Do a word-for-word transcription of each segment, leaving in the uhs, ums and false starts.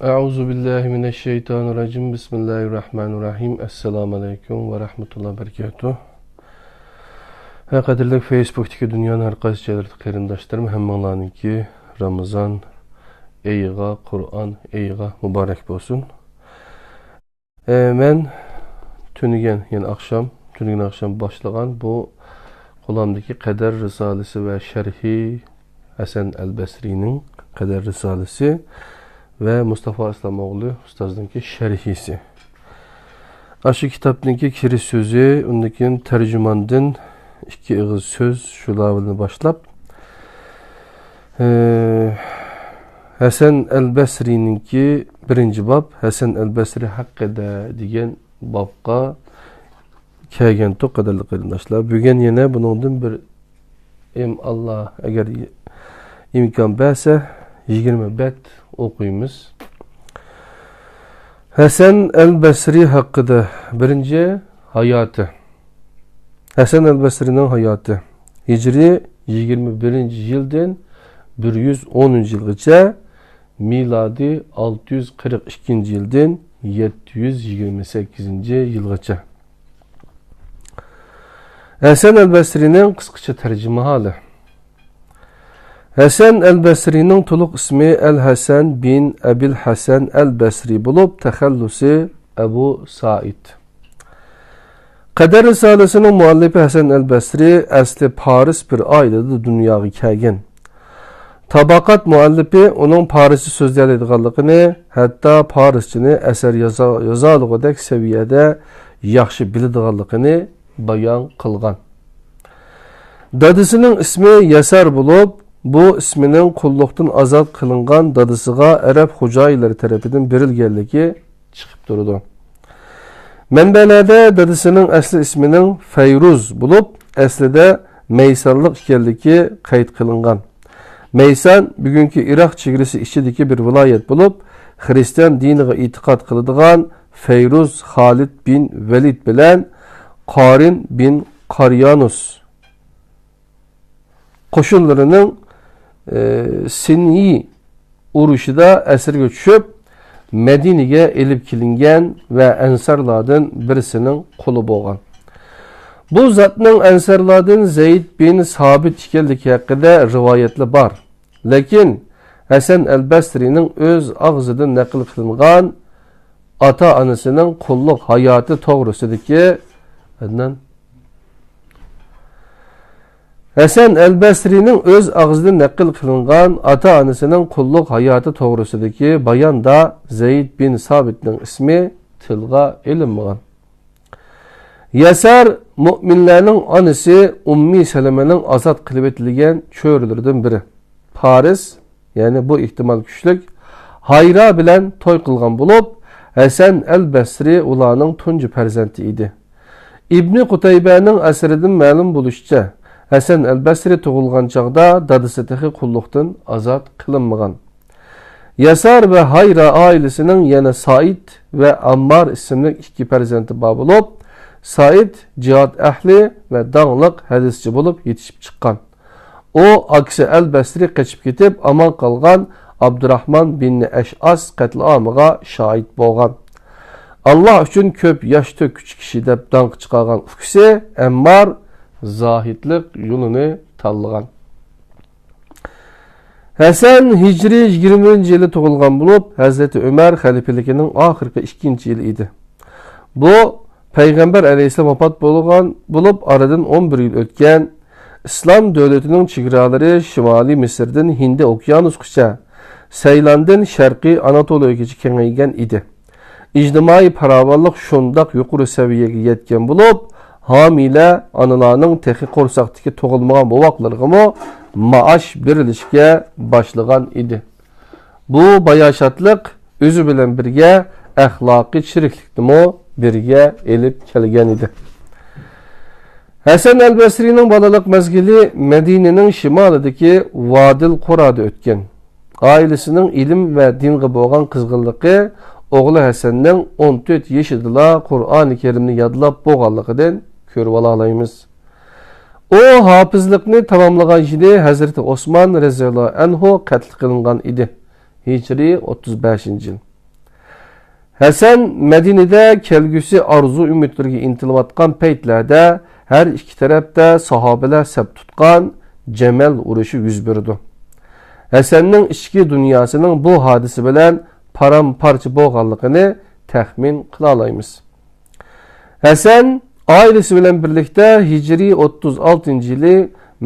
أعوذ بالله من الشيطان الرجيم. بسم الله الرحمن الرحيم. السلام عليكم ورحمة الله وبركاته. ھە، قەدىرلىك فېيسبۇكتىكى دۇنيانىڭ ھەر قايسى جايلىرىدىكى قېرىنداشلىرىم، ھەممىڭلارنىڭكى رامىزان ئېيىغا، قۇرئان ئېيىغا مۇبارەك بولسۇن. ئە، مەن تۈنۈگۈن، يەنى ئاخشام، تۈنۈگۈن ئاخشام باشلىغان بۇ قولۇمدىكى قەدەر رىسالىسى ۋە شەرھى، ھەسەن ئەل بەسرىنىڭ قەدەر رىسالىسى ۋە مۇستافا ئىسلام ئوغلى ئۇستازنىڭكى شەرھىسى. ئاشۇ كىتابنىڭكى كىرىش سۆزى، ئۇندىن كېيىن تەرجىماندىن ئىككى ئېغىز سۆز، شۇلار بىلەن باشلاپ، ئە، ھەسەن ئەل بەسرىنىڭكى بىرىنچى باب، ھەسەن ئەل بەسرى ھەققىدە دېگەن بابقا كەلگەنتۇق، قەدىرلىك قېرىنداشلار. بۈگۈن يەنە بۇنىڭدىن بىر، ئىم ئاللا ئەگەر ئىمكان بەرسە، يىگىرمە بەت ئوقۇيمىز. ھەسەن ئەل بەسرى ھەققىدە. بىرىنچى، ھاياتى. ھەسەن ئەل بەسرىنىڭ ھاياتى. ھىجرىي يىگىرمە بىرىنچى يىلدىن بىر يۈز ئونىنچى يىلغىچە، مىلادىي ئالتە يۈز قىرىق ئىككىنچى يىلدىن يەتتە يۈز يىگىرمە سەككىزىنچى يىلغىچە. ھەسەن ئەل بەسرىنىڭ قىسقىچە تەرجىمىھالى. ھەسەن ئەل بەسرىنىڭ تولۇق ئىسمى ئەل ھەسەن بىن ئەبىل ھەسەن ئەل بەسرى بولۇپ، تەخەللۇسى ئەبۇ سائىد. قەدەر رىسالىسىنىڭ مۇئەللىپى ھەسەن ئەل بەسرى ئەسلى پارس بىر ئائىلىدە دۇنياغا كەلگەن. تاباقات مۇئەللىپى ئۇنىڭ پارسچە سۆزلىيەلەيدىغانلىقىنى، ھەتتا پارسچىنى ئەسەر يازا-، يازالىغۇدەك سەۋىيەدە ياخشى بىلىدىغانلىقىنى بايان قىلغان. دادىسىنىڭ ئىسمى يەسەر بولۇپ، بۇ ئىسمىنىڭ قۇللۇقتىن ئازاد قىلىنغان دادىسىغا ئەرەب خوجايىنلىرى تەرىپىدىن بېرىلگەنلىكى چىقىپ تۇرىدۇ. مەنبەلەردە دادىسىنىڭ ئەسلى ئىسمىنىڭ فەيرۇز بولۇپ، ئەسلىدە مەيسانلىق ئىكەنلىكى قەيت قىلىنغان. مەيسان بۈگۈنكى ئىراق چېگرىسى ئىچىدىكى بىر ۋىلايەت بولۇپ، خىرىستىيان دىنىغا ئېتىقاد قىلىدىغان فەيرۇز خالىد بىن ۋەلىد بىلەن قارىن بىن قاريانۇس قوشۇنلىرىنىڭ، ئى، سىنئى ئۇرۇشىدا ئەسىرگە چۈشۈپ، مەدىنىگە ئېلىپ كېلىنگەن ۋە ئەنسارلاردىن بىرسىنىڭ قۇلى بولغان. بۇ زاتنىڭ ئەنسارلاردىن زەيد بىن سابىت ئىكەنلىكى ھەققىدە رىۋايەتلەر بار. لېكىن ھەسەن ئەل بەسرىنىڭ ئۆز ئاغزىدىن نەقىل قىلىنغان ئاتا-ئانىسىنىڭ قۇللۇق ھاياتى توغرىسىدىكى، ئەدنان. ھەسەن ئەل بەسرىنىڭ ئۆز ئاغزىدىن نەقىل قىلىنغان ئاتا-ئانىسىنىڭ قۇللۇق ھاياتى توغرىسىدىكى باياندا زەيد بىن سابىتنىڭ ئىسمى تىلغا ئېلىنمىغان. يەسەر مۇئمىنلەرنىڭ ئانىسى ئۇممى سەلەمەنىڭ ئازاد قىلىۋېتىلگەن چۆرىلىرىدىن بىرى. پارس، يەنى بۇ ئېھتىمال كۈچلۈك، ھايرا بىلەن توي قىلغان بولۇپ، ھەسەن ئەل بەسرى ئۇلارنىڭ تۇنجى پەرزەنتى ئىدى. ئىبنى قۇتەيبەنىڭ ئەسىرىدىن مەلۇم بولۇشىچە، ھەسەن ئەل بەسرى تۇغۇلغان چاغدا دادىسى تېخى قۇللۇقتىن ئازاد قىلىنمىغان. يەسار ۋە ھايرا ئائىلىسىنىڭ يەنە سائىد ۋە ئاممار ئىسىملىك ئىككى پەرزەنتى بار بولۇپ، سائىد جىھاد ئەھلى ۋە داڭلىق ھەدىسچى بولۇپ يېتىشىپ چىققان. ئۇ ئاكىسى ئەل بەسرى قېچىپ كېتىپ ئامان قالغان ئابدۇراھمان بىن ئەشئاس قەتلىئامىغا شاھىت بولغان. ئاللا ئۈچۈن كۆپ ياش تۆككۈچى كىشى دەپ داڭقى چىقارغان ئۇكىسى ئەممار زاھىدلىق يولىنى تاللىغان. ھەسەن ھىجرىي يىگىرمىنچى يىلى تۇغۇلغان بولۇپ، ھەزرىتى ئۆمەر خەلىپىلىكىنىڭ ئاخىرقى ئىككىنچى يىلى ئىدى. بۇ پەيغەمبەر ئەلەيھىسسالام ۋاپات بولغان بولۇپ، ئارىدىن ئون بىر يىل ئۆتكەن. ئىسلام دۆلىتىنىڭ چېگرالىرى شىمالىي مىسىردىن ھىندى ئوكيانۇسقىچە، سەيلاندىن شەرقىي ئاناتولىيىگىچە كېڭەيگەن ئىدى. ئىجتىمائىي پاراۋانلىق شۇنداق يۇقىرى سەۋىيەگە يەتكەن بولۇپ، ھامىلە ئانىلارنىڭ تېخى قورساقتىكى تۇغۇلمىغان بوۋاقلىرىغىمۇ مائاش بېرىلىشكە باشلىغان ئىدى. بۇ باياشاتلىق ئۆزى بىلەن بىرگە ئەخلاقىي چىرىكلىكنىمۇ بىرگە ئېلىپ كەلگەن ئىدى. ھەسەن ئەل بەسرىنىڭ بالىلىق مەزگىلى مەدىنىنىڭ شىمالىدىكى ۋادىل قۇرادا ئۆتكەن. ئائىلىسىنىڭ ئىلىم ۋە دىنغا بولغان قىزغىنلىقى ئوغلى ھەسەننىڭ ئون تۆت يېشىدىلا قۇرئانى كەرىمنى يادلاپ بولغانلىقىدىن كۆرۈۋالالايمىز. ئۇ ھاپىزلىقنى تاماملىغان يىلى ھەزرىتى ئوسمان رەزىياللاھۇ ئەنھۇ قەتل قىلىنغان ئىدى. ھىجرىي ئوتتۇز بەشىنچى يىل. ھەسەن مەدىنىدە كەلگۈسى ئارزۇ-ئۈمىدلىرىگە ئىنتىلىۋاتقان پەيتلەردە ھەر ئىككى تەرەپتە ساھابىلەر سەپ تۇتقان جەمەل ئۇرۇشى يۈز بېرىدۇ. ھەسەننىڭ ئىچكى دۇنياسىنىڭ بۇ ھادىسە بىلەن پارام-پارچە بولغانلىقىنى تەخمىن قىلالايمىز. ھەسەن ئائىلىسى بىلەن بىرلىكتە ھىجرىي ئوتتۇز ئالتىنچى يىلى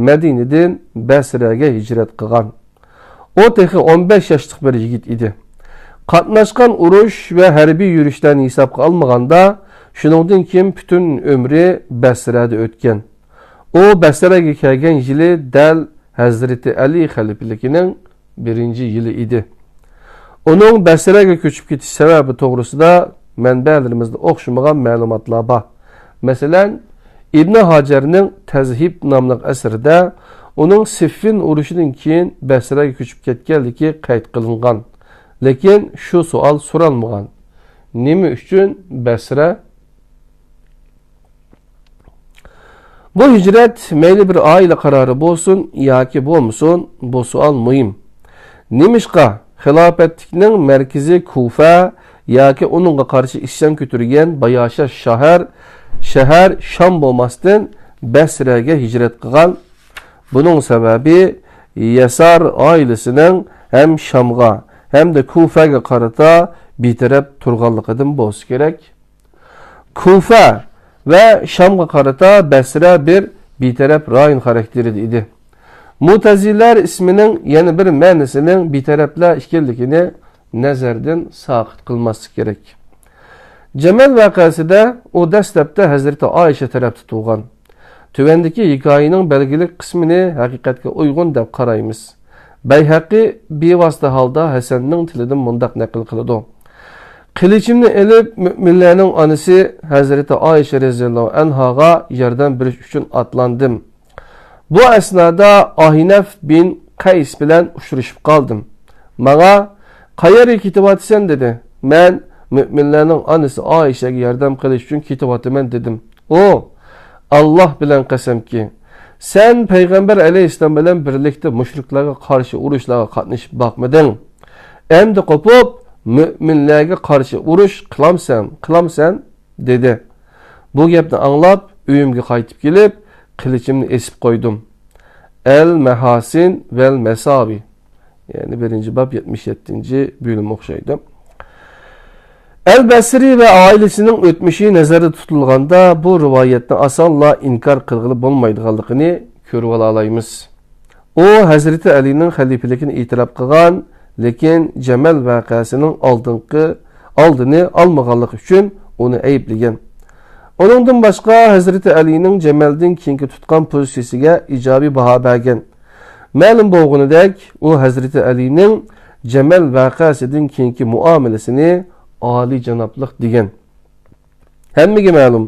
مەدىنىدىن بەسرەگە ھىجرەت قىلغان. ئۇ تېخى ئون بەش ياشلىق بىر يىگىت ئىدى. قاتناشقان ئۇرۇش ۋە ھەربىي يۈرۈشلەرنى ھېسابقا ئالمىغاندا، شۇنىڭدىن كېيىن پۈتۈن ئۆمرى بەسرەدە ئۆتكەن. ئۇ بەسرەگە كەلگەن يىلى دەل ھەزرىتى ئەلى خەلىپىلىكىنىڭ بىرىنچى يىلى ئىدى. ئۇنىڭ بەسرەگە كۆچۈپ كېتىش سەۋەبى توغرىسىدا مەنبەلىرىمىزدە ئوخشىمىغان مەلۇماتلار بار. مەسىلەن، ئىبنى ھاجەرنىڭ تەزھىب ناملىق ئەسىرىدە ئۇنىڭ سىففىن ئۇرۇشىدىن كېيىن بەسرەگە كۆچۈپ كەتكەنلىكى قەيت قىلىنغان. لېكىن شۇ سوئال سورالمىغان. نېمە ئۈچۈن بەسرە؟ بۇ ھىجرەت مەيلى بىر ئائىلە قارارى بولسۇن ياكى بولمىسۇن، بۇ سوئال مۇھىم. نېمىشقا خىلاپەتلىكنىڭ مەركىزى كۇفە ياكى ئۇنىڭغا قارشى ئىسيان كۆتۈرگەن باياشا شەھەر، شەھەر شام بولماستىن، بەسرەگە ھىجرەت قىلغان؟ بۇنىڭ سەۋەبى يەسار ئائىلىسىنىڭ ھەم شامغا، ھەمدە كۇفەگە قارىتا بىتەرەپ تۇرغانلىقىدىن بولسا كېرەك. كۇفە ۋە شامغا قارىتا بەسرە بىر بىتەرەپ رايون خاراكتېرىدە ئىدى. مۇتەزىلىلەر ئىسمىنىڭ يەنە بىر مەنىسىنىڭ بىتەرەپلەر ئىكەنلىكىنى نەزەردىن ساقىت قىلماسلىق كېرەك. جەمەل ۋەقەسىدە ئۇ دەسلەپتە ھەزرىتى ئائىشە تەرەپتە تۇغان. تۆۋەندىكى ھېكايىنىڭ بەلگىلىك قىسمىنى ھەقىقەتكە ئۇيغۇن دەپ قارايمىز. بەيھەقى بىۋاسىتە ھالدا ھەسەننىڭ تىلىدىن مۇنداق نەقىل قىلىدۇ: قىلىچىمنى ئېلىپ، مۆمىنلەرنىڭ ئانىسى ھەزرىتى ئائىشە رەزىياللاھۇ ئەنھاغا ياردەم بېرىش ئۈچۈن ئاتلاندىم. بۇ ئەسنادا ئاھنەف بىن قەيس بىلەن ئۇچرىشىپ قالدىم. ماڭا، «قەيەرگە كېتىۋاتىسەن؟» دېدى. مەن، «مۆمىنلەرنىڭ ئانىسى ئائىشەگە ياردەم قىلىش ئۈچۈن كېتىۋاتىمەن» دېدىم. ئۇ، «ئاللاھ بىلەن قەسەمكى، سەن پەيغەمبەر ئەلەيھىسسالام بىلەن بىرلىكتە مۇشرىكلارغا قارشى ئۇرۇشلارغا قاتنىشىپ باقمىدىڭ. ئەمدى قوپۇپ، مۆمىنلەرگە قارشى ئۇرۇش قىلامسەن، قىلامسەن؟» دېدى. بۇ گەپنى ئاڭلاپ، ئۆيۈمگە قايتىپ كېلىپ، قىلىچىمنى ئېسىپ قويدۇم. ئەل مەھاسىن ۋەل مەساۋى. يەنى بىرىنچى باب يەتمىش يەتتىنچى بۆلۈم ئوخشايدۇ. ئەل بەسرى ۋە ئائىلىسىنىڭ ئۆتمۈشى نەزەردە تۇتۇلغاندا، بۇ رىۋايەتنى ئاسانلا ئىنكار قىلغىلى بولمايدىغانلىقىنى كۆرۈۋالالايمىز. ئۇ ھەزرىتى ئەلىنىڭ خەلىپىلىكىنى ئېتىراپ قىلغان، لېكىن جەمەل ۋەقەسىنىڭ ئالدىنقى، ئالدىنى ئالمىغانلىقى ئۈچۈن ئۇنى ئەيىبلىگەن. ئۇنىڭدىن باشقا، ھەزرىتى ئەلىنىڭ جەمەلدىن كېيىنكى تۇتقان پوزىتسىيىسىگە ئىجابىي باھا بەرگەن. مەلۇم بولغىنىدەك، ئۇ ھەزرىتى ئەلىنىڭ جەمەل ۋەقەسىدىن كېيىنكى مۇئامىلىسىنى ئالىيجانابلىق دېگەن. ھەممىگە مەلۇم،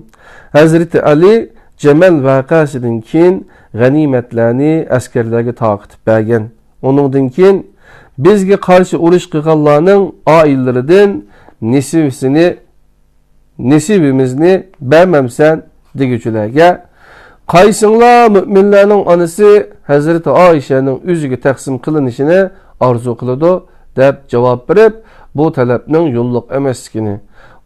ھەزرىتى ئەلى جەمەل ۋەقەسىدىن كېيىن غەنىيمەتلەرنى ئەسكەرلەرگە تارقىتىپ بەرگەن. ئۇنىڭدىن كېيىن، «بىزگە قارشى ئۇرۇش قىلغانلارنىڭ ئائىلىلىرىدىن نېسىۋىسىنى، نېسىۋىمىزنى بەرمەمسەن؟» دېگۈچىلەرگە، «قايسىڭلار مۆمىنلەرنىڭ ئانىسى ھەزرىتى ئائىشەنىڭ ئۆزىگە تەقسىم قىلىنىشىنى ئارزۇ قىلىدۇ؟» دەپ جاۋاب بېرىپ، بۇ تەلەپنىڭ يوللۇق ئەمەسلىكىنى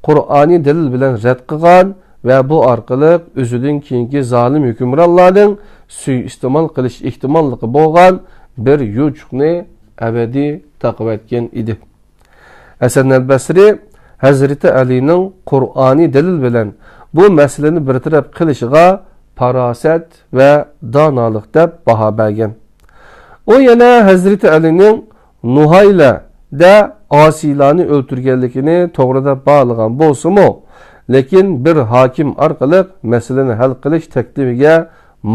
قۇرئانىي دەلىل بىلەن رەت قىلغان ۋە بۇ ئارقىلىق ئۆزىدىن كېيىنكى زالىم ھۆكۈمرانلارنىڭ سۇيىئىستېمال قىلىش ئېھتىماللىقى بولغان بىر يوچۇقنى ئەبەدىي تاقىۋەتكەن ئىدى. ھەسەن ئەل بەسرى ھەزرىتى ئەلىنىڭ قۇرئانىي دەلىل بىلەن بۇ مەسىلىنى بىر تەرەپ قىلىشىغا پاراسەت ۋە دانالىق دەپ باھا بەرگەن. ئۇ يەنە ھەزرىتى ئەلىنىڭ نۇھەيلەدە ئاسىيلارنى ئۆلتۈرگەنلىكىنى توغرا دەپ باھالىغان بولسىمۇ، لېكىن بىر ھاكىم ئارقىلىق مەسىلىنى ھەل قىلىش تەكلىپىگە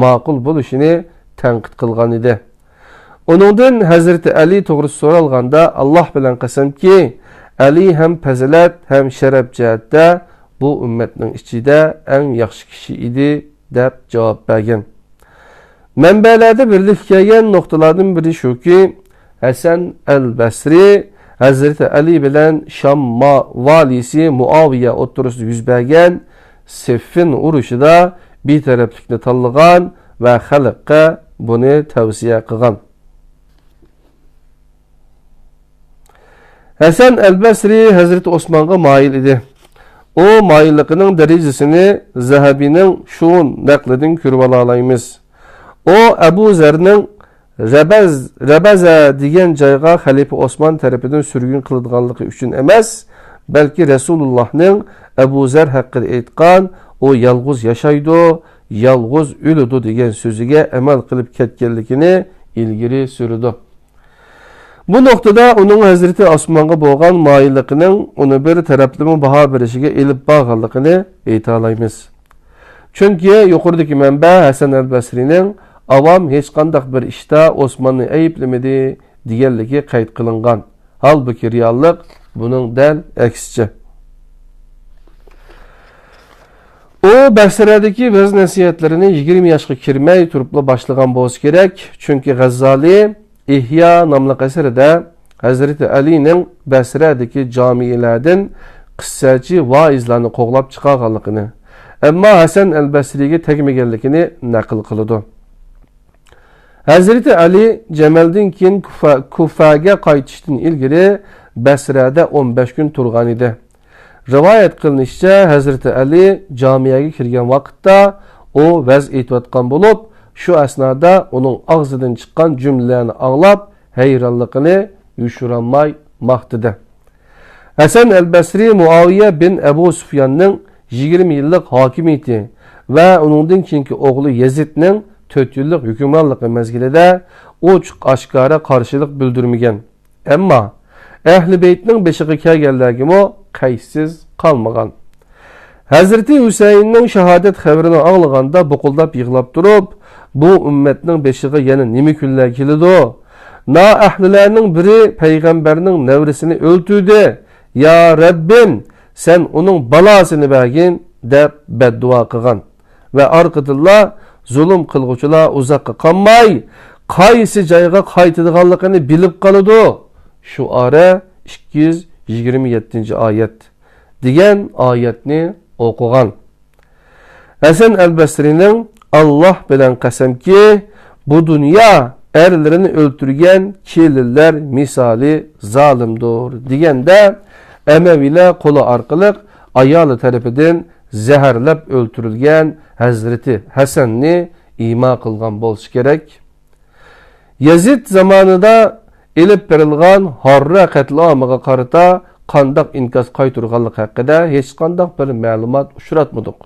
ماقۇل بولۇشىنى تەنقىد قىلغان ئىدى. ئۇنىڭدىن ھەزرىتى ئەلى توغرىسى سورالغاندا، «ئاللاھ بىلەن قەسەمكى، ئەلى ھەم پەزىلەت، ھەم شەرەپ جەھەتتە بۇ ئۈممەتنىڭ ئىچىدە ئەڭ ياخشى كىشى ئىدى» دەپ جاۋاب بەرگەن. مەنبەلەردە بىرلىككە كەلگەن نۇقتىلاردىن بىرى شۇكى، ھەسەن ئەل بەسرى ھەزرىتى ئەلى بىلەن شام ما-، ۋالىسى مۇئاۋىيە ئوتتۇرىسىدا يۈز بەرگەن سىففىن ئۇرۇشىدا بىتەرەپلىكنى تاللىغان ۋە خەلققە بۇنى تەۋسىيە قىلغان. ھەسەن ئەلبەسرى ھەزرىتى ئوسمانغا مايىل ئىدى. ئۇ مايىللىقىنىڭ دەرىجىسىنى زەھەبىنىڭ شۇ نەقلىدىن كۆرۈۋالالايمىز. ئۇ ئەبۇ زەرنىڭ رەبەز، رەبەزە دېگەن جايغا خەلىپە ئوسمان تەرىپىدىن سۈرگۈن قىلىدىغانلىقى ئۈچۈن ئەمەس، بەلكى رەسۇلۇللاھنىڭ ئەبۇ زەر ھەققىدە ئېيتقان، ئۇ يالغۇز ياشايدۇ، يالغۇز ئۆلىدۇ دېگەن سۆزىگە ئەمەل قىلىپ كەتكەنلىكىنى ئىلگىرى سۈرىدۇ. بۇ نۇقتىدا ئۇنىڭ ھەزرىتى ئوسمانغا بولغان مايىللىقىنىڭ ئۇنى بىر تەرەپلىمە باھا بېرىشىگە ئېلىپ بارغانلىقىنى ئېيتالايمىز. چۈنكى يۇقىرىدىكى مەنبە ھەسەن ئەلبەسرىنىڭ ئاۋام ھېچقانداق بىر ئىشتا ئوسماننى ئەيىبلىمىدى دېگەنلىكى قەيت قىلىنغان. ھالبۇكى، رېئاللىق بۇنىڭ دەل ئەكسىچە. ئۇ بەسرەدىكى ۋەز-نەسىھەتلىرىنى يىگىرمە ياشقا كىرمەي تۇرۇپلا باشلىغان بولسا كېرەك، چۈنكى غەززالى ئىھيا ناملىق ئەسىرىدە ھەزرىتى ئەلىنىڭ بەسرەدىكى جامىلەردىن قىسسەچى ۋائىزلارنى قوغلاپ چىقارغانلىقىنى، ئەمما ھەسەن ئەلبەسرىگە تەگمىگەنلىكىنى نەقىل قىلىدۇ. ھەزرىتى ئەلى جەمەلدىن كېيىن كۇفە، كۇفەگە قايتىشتىن ئىلگىرى بەسرەدە ئون بەش كۈن تۇرغانىدى. رىۋايەت قىلىنىشىچە، ھەزرىتى ئەلى جامىيەگە كىرگەن ۋاقىتتا ئۇ ۋەز ئېيتىۋاتقان بولۇپ، شۇ ئەسنادا ئۇنىڭ ئاغزىدىن چىققان جۈملىلەرنى ئاڭلاپ، ھەيرانلىقىنى يوشۇرالماي ماختىدى. ھەسەن ئەلبەسرى مۇئاۋىيە بىن ئەبۇ سۇفياننىڭ يىگىرمە يىللىق ھاكىمىيىتى ۋە ئۇنىڭدىن كېيىنكى ئوغلى يەزىدنىڭ تۆت يىللىق ھۆكۈمرانلىقى مەزگىلىدە ئوچۇق-ئاشكارا قارشىلىق بىلدۈرمىگەن. ئەمما ئەھلى بەيتنىڭ بېشىغا كەلگەنلەرگىمۇ قەيتسىز قالمىغان. ھەزرىتى ھۈسەيىننىڭ شاھادەت خەۋىرىنى ئاڭلىغاندا بۇقۇلداپ يىغلاپ تۇرۇپ، بۇ ئۈممەتنىڭ بېشىغا يەنە نېمە كۈنلەر كېلىدۇ؟ نائەھلىلەرنىڭ بىرى پەيغەمبەرنىڭ نەۋرىسىنى ئۆلتۈردى. يا رەببىم، سەن ئۇنىڭ بالاسىنى بەرگىن، دەپ بەددۇئا قىلغان. ۋە ئارقىدىنلا زۇلۇم قىلغۇچىلار ئۇزاققا قالماي، قايسى جايغا قايتىدىغانلىقىنى بىلىپ قالىدۇ. شۇئارە ئىككى يۈز يىگىرمە يەتتىنچى ئايەت دېگەن ئايەتنى ئوقۇغان. ھەسەن ئەلبەسرىنىڭ، «ئاللاھ بىلەن قەسەمكى، بۇ دۇنيا ئەرلىرىنى ئۆلتۈرگەن كېلىنلەر مىسالى زالىمدۇر» دېگەندە، ئەمەۋىيلەر قولى ئارقىلىق ئايالى تەرىپىدىن زەھەرلەپ ئۆلتۈرۈلگەن ھەزرىتى ھەسەننى ئىما قىلغان بولسا كېرەك. يەزىد زامانىدا ئېلىپ بېرىلغان ھاررا قەتلىئامىغا قارىتا قانداق ئىنكاس قايتۇرغانلىقى ھەققىدە ھېچقانداق بىر مەلۇمات ئۇچراتمىدۇق.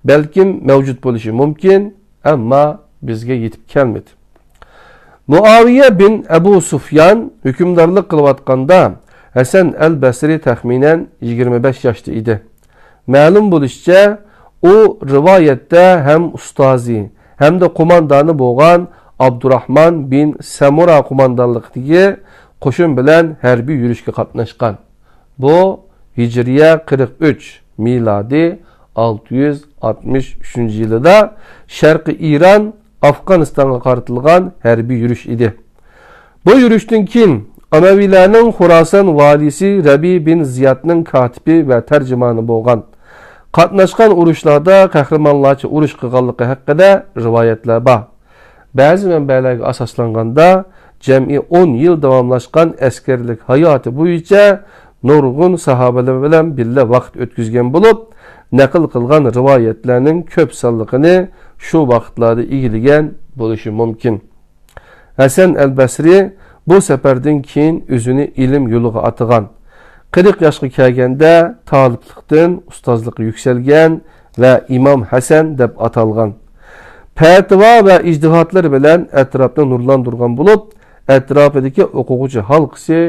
بەلكىم مەۋجۇت بولۇشى مۇمكىن، ئەمما بىزگە يېتىپ كەلمىدى. مۇئاۋىيە بىن ئەبۇ سۇفيان ھۆكۈمدارلىق قىلىۋاتقاندا، ھەسەن ئەل بەسرى تەخمىنەن يىگىرمە بەش ياشتا ئىدى. مەلۇم بولۇشىچە، ئۇ رىۋايەتتە ھەم ئۇستازى، ھەمدە قوماندانى بولغان ئابدۇراھمان بىن سەمۇرا قوماندانلىقىدىكى قوشۇن بىلەن ھەربىي يۈرۈشكە قاتناشقان. بۇ ھىجرىيە قىرىق ئۈچ، مىلادىي ئالتە يۈز ئاتمىش ئۈچىنچى يىلىدا شەرقىي ئىران، ئافغانىستانغا قارىتىلغان ھەربىي يۈرۈش ئىدى. بۇ يۈرۈشتىن كېيىن ئەمەۋىيلەرنىڭ خوراسان ۋالىسى رەبىي بىن زىيادنىڭ كاتىپى ۋە تەرجىمانى بولغان. قاتناشقان ئۇرۇشلاردا قەھرىمانلارچە ئۇرۇش قىلغانلىقى ھەققىدە رىۋايەتلەر بار. بەزى مەنبەلەرگە ئاساسلانغاندا، جەمئىي ئون يىل داۋاملاشقان ئەسكەرلىك ھاياتى بويىچە نۇرغۇن ساھابىلەر بىلەن بىللە ۋاقىت ئۆتكۈزگەن بولۇپ، نەقىل قىلغان رىۋايەتلەرنىڭ كۆپ سانلىقىنى شۇ ۋاقىتلاردا ئىگىلىگەن بولۇشى مۇمكىن. ھەسەن ئەل بەسرى بۇ سەپەردىن كېيىن ئۆزىنى ئىلىم يولىغا ئاتىغان. قىرىق ياشقا كەلگەندە تالىپلىقتىن ئۇستازلىققا يۈكسەلگەن ۋە ئىمام ھەسەن دەپ ئاتالغان. پەتىۋا ۋە ئىجتىھاتلىرى بىلەن ئەتراپنى نۇرلاندۇرغان بولۇپ، ئەتراپىدىكى ئوقۇغۇچى ھالقىسى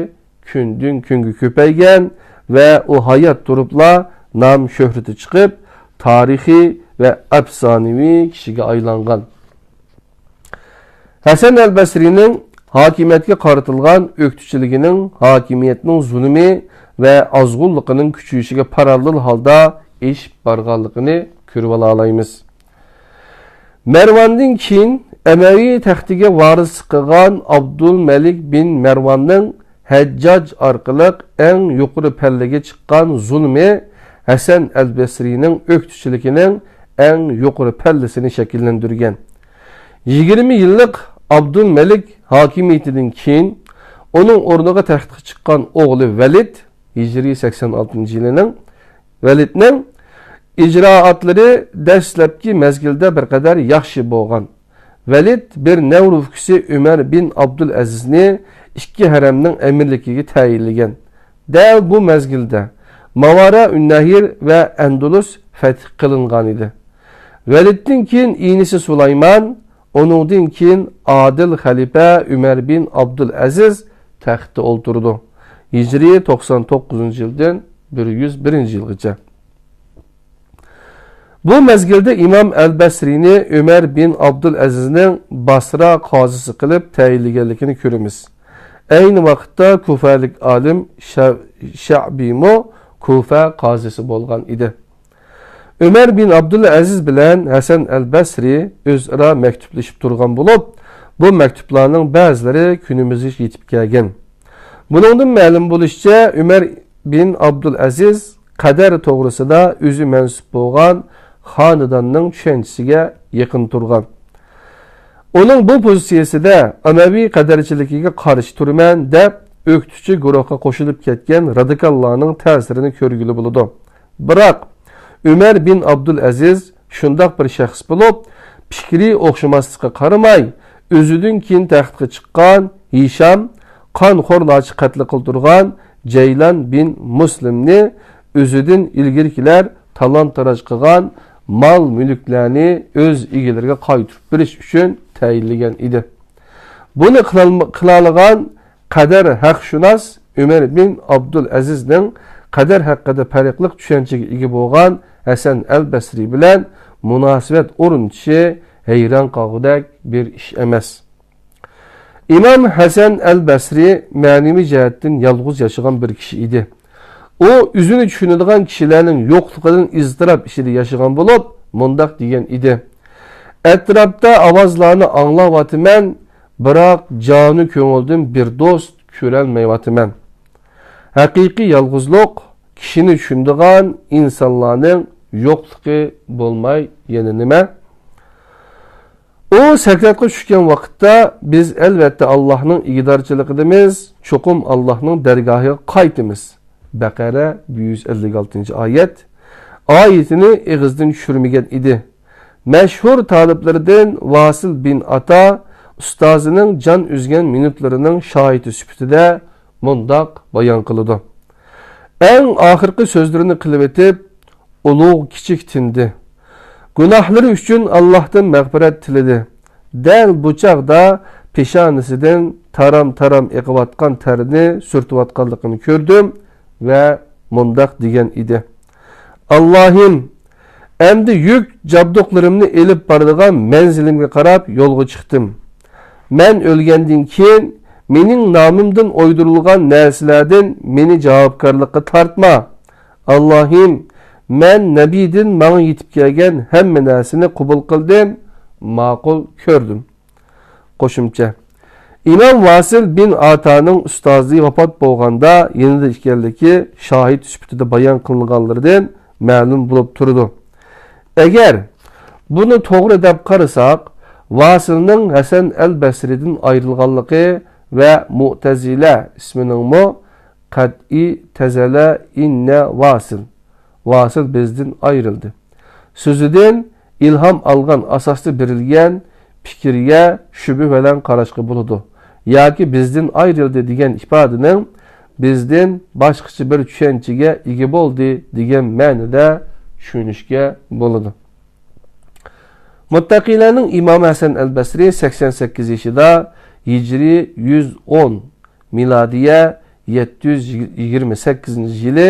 كۈندىن كۈنگە كۆپەيگەن ۋە ئۇ ھايات تۇرۇپلا نام شۆھرىتى چىقىپ، تارىخىي ۋە ئەپسانىۋى كىشىگە ئايلانغان. ھەسەن ئەل بەسرىنىڭ ھاكىمىيەتكە قارىتىلغان ئۆكتىچىلىكىنىڭ ھاكىمىيەتنىڭ زۇلۇمى ۋە ئازغۇنلۇقىنىڭ كۈچىيىشىگە پاراللېل ھالدا ئېشىپ بارغانلىقىنى كۆرۈۋالالايمىز. مەرۋاندىن كېيىن ئەمەۋى تەختىگە ۋارىسلىق قىلغان ئابدۇلمەلىك بىن مەرۋاننىڭ ھەججاج ئارقىلىق ئەڭ يۇقىرى پەللىگە چىققان زۇلمى ھەسەن ئەل بەسرىنىڭ ئۆكتىچىلىكىنىڭ ئەڭ يۇقىرى پەللىسىنى شەكىللەندۈرگەن. يىگىرمە يىللىق ئابدۇلمەلىك ھاكىمىيىتىدىن كېيىن، ئۇنىڭ ئورنىغا تەختكە چىققان ئوغلى ۋەلىد، ھىجرىي سەكسەن ئالتىنچى يىلىنىڭ، ۋەلىدنىڭ ئىجرائاتلىرى دەسلەپكى مەزگىلدە بىر قەدەر ياخشى بولغان. ۋەلىد بىر نەۋرە ئۇكىسى ئۆمەر بىن ئابدۇلئەزىزنى ئىككى ھەرەمنىڭ ئەمىرلىكىگە تەيىنلىگەن. دەل بۇ مەزگىلدە ماۋارا ئۈننەھىر ۋە ئەندۇلۇس فەتھ قىلىنغان ئىدى. ۋەلىدتىن كېيىن ئىنىسى سۇلايمان، ئۇنىڭدىن كېيىن ئادىل خەلىپە ئۆمەر بىن ئابدۇلئەزىز تەختتە ئولتۇرىدۇ. ھىجرىي توقسان توققۇزىنچى يىلدىن بىر يۈز بىرىنچى يىلغىچە. بۇ مەزگىلدە ئىمام ئەل بەسرىنى ئۆمەر بىن ئابدۇلئەزىزنىڭ باسرا قازىسى قىلىپ تەيىنلىگەنلىكىنى كۆرىمىز. ئەينى ۋاقىتتا كۇفەلىك ئالىم شە-، شەئبىمۇ كۇفە قازىسى بولغان ئىدى. ئۆمەر بىن ئابدۇلئەزىز بىلەن ھەسەن ئەل بەسرى ئۆزئارا مەكتۇپلىشىپ تۇرغان بولۇپ، بۇ مەكتۇپلارنىڭ بەزىلىرى كۈنىمىزگىچە يېتىپ كەلگەن. بۇنىڭدىن مەلۇم بولۇشىچە، ئۆمەر بىن ئابدۇلئەزىز قەدەر توغرىسىدا ئۆزى مەنسۇپ بولغان خانىداننىڭ چۈشەنچىسىگە يېقىن تۇرغان. ئۇنىڭ بۇ پوزىتسىيىسىدە ئەمەۋى قەدەرچىلىكىگە قارشى تۇرىمەن دەپ، ئۆكتىچى گۇرۇھقا قوشۇلۇپ كەتكەن رادىكاللارنىڭ تەسىرىنى كۆرگىلى بولىدۇ. بىراق، ئۆمەر بىن ئابدۇلئەزىز شۇنداق بىر شەخس بولۇپ، پىكرى ئوخشىماسلىققا قارىماي، ئۆزىدىن كېيىن تەختكە چىققان ھىشام، قانخورلارچە قەتل قىلدۇرغان جەيلان بىن مۇسلىمنى، ئۆزىدىن ئىلگىرىكىلەر تالان-تاراج قىلغان مال-مۈلۈكلەرنى ئۆز ئىگىلىرىگە قايتۇرۇپ بېرىش ئۈچۈن تەيىنلىگەن ئىدى. بۇنى قىلالم-، قىلالىغان قەدەر ھەقشۇناس ئۆمەر بىن ئابدۇلئەزىزنىڭ قەدەر ھەققىدە پەرقلىق چۈشەنچىگە ئىگە بولغان ھەسەن ئەل بەسرى بىلەن مۇناسىۋەت ئورنىتىشى ھەيران قالغۇدەك بىر ئىش ئەمەس. ئىمام ھەسەن ئەل بەسرى مەنىۋى جەھەتتىن يالغۇز ياشىغان بىر كىشى ئىدى. ئۇ ئۆزىنى چۈشىنىدىغان كىشىلەرنىڭ يوقلۇقىدىن ئىزتىراپ ئىچىدە ياشىغان بولۇپ، مۇنداق دېگەن ئىدى: ئەتراپتا ئاۋازلارنى ئاڭلاۋاتىمەن، بىراق جانۇ كۆڭۈلدىن بىر دوست كۆرەلمەيۋاتىمەن. ھەقىقىي يالغۇزلۇق كىشىنى چۈشىنىدىغان ئىنسانلارنىڭ يوقلۇقى بولماي يەنە نېمە؟ ئۇ سەكراتقا چۈشكەن ۋاقىتتا، بىز ئەلۋەتتە ئاللاھنىڭ ئىگىدارچىلىقىدىمىز، چوقۇم ئاللاھنىڭ دەرگاھىغا قايتىمىز. بەقەرە بىر يۈز ئەللىك ئالتىنچى ئايەت. ئايىتىنى ئېغىزدىن چۈشۈرمىگەن ئىدى. مەشھۇر تالىپلىرىدىن ۋاسىل بىن ئاتا ئۇستازىنىڭ جان ئۈزگەن مىنۇتلىرىنىڭ شاھىتى سۈپىتىدە مۇنداق بايان قىلىدۇ: ئەڭ ئاخىرقى سۆزلىرىنى قىلىۋېتىپ، ئۇلۇغ كىچىك تىندى. گۇناھلىرى ئۈچۈن ئاللاھتىن مەغپىرەت تىلىدى. دەل بۇ چاغدا پېشانىسىدىن تارام-تارام ئېقىۋاتقان تەرنى سۈرتۈۋاتقانلىقىنى كۆردۈم ۋە مۇنداق دېگەن ئىدى: ئاللاھىم، ئەمدى يۈك جابدۇقلىرىمنى ئېلىپ بارىدىغان مەنزىلىمگە قاراپ يولغا چىقتىم. مەن ئۆلگەندىن كېيىن مېنىڭ نامىمدىن ئويدۇرۇلغان نەرسىلەردىن مېنى جاۋابكارلىققا تارتما. ئاللاھىم، مەن نەبىدىن ماڭا يېتىپ كەلگەن ھەممە نەرسىنى قوبۇل قىلدىم، ماقۇل كۆردۈم. قوشۇمچە. ئىمام ۋاسىل بىن ئاتانىڭ ئۇستازى ۋاپات بولغاندا يېنىدا ئىكەنلىكى شاھىت سۈپىتىدە بايان قىلىنغانلىرىدىن مەلۇم بولۇپ تۇرىدۇ. ئەگەر بۇنى توغرا دەپ قارىساق، ۋاسىلنىڭ ھەسەن ئەل بەسرىدىن ئايرىلغانلىقى ۋە مۇئتەزىلە ئىسمىنىڭمۇ قەتئىي تەزەلە ئىننە ۋاسىل، ۋاسىل بىزدىن ئايرىلدى سۆزىدىن ئىلھام ئالغان ئاساستا بېرىلگەن پىكىرگە شۈبھە بىلەن قاراشقا بولىدۇ. ياكى بىزدىن ئايرىلدى دېگەن ئىپادىنىڭ بىزدىن باشقىچە بىر چۈشەنچىگە ئىگە بولدى دېگەن مەنىدە چۈشىنىشكە بولىدۇ. مۇتتەقىيلەرنىڭ ئىمامى ھەسەن ئەل بەسرى سەكسەن سەككىز يېشىدا، ھىجرىي يۈز ئون، مىلادىيە يەتتە يۈز يىگىرمە سەككىزىنچى يىلى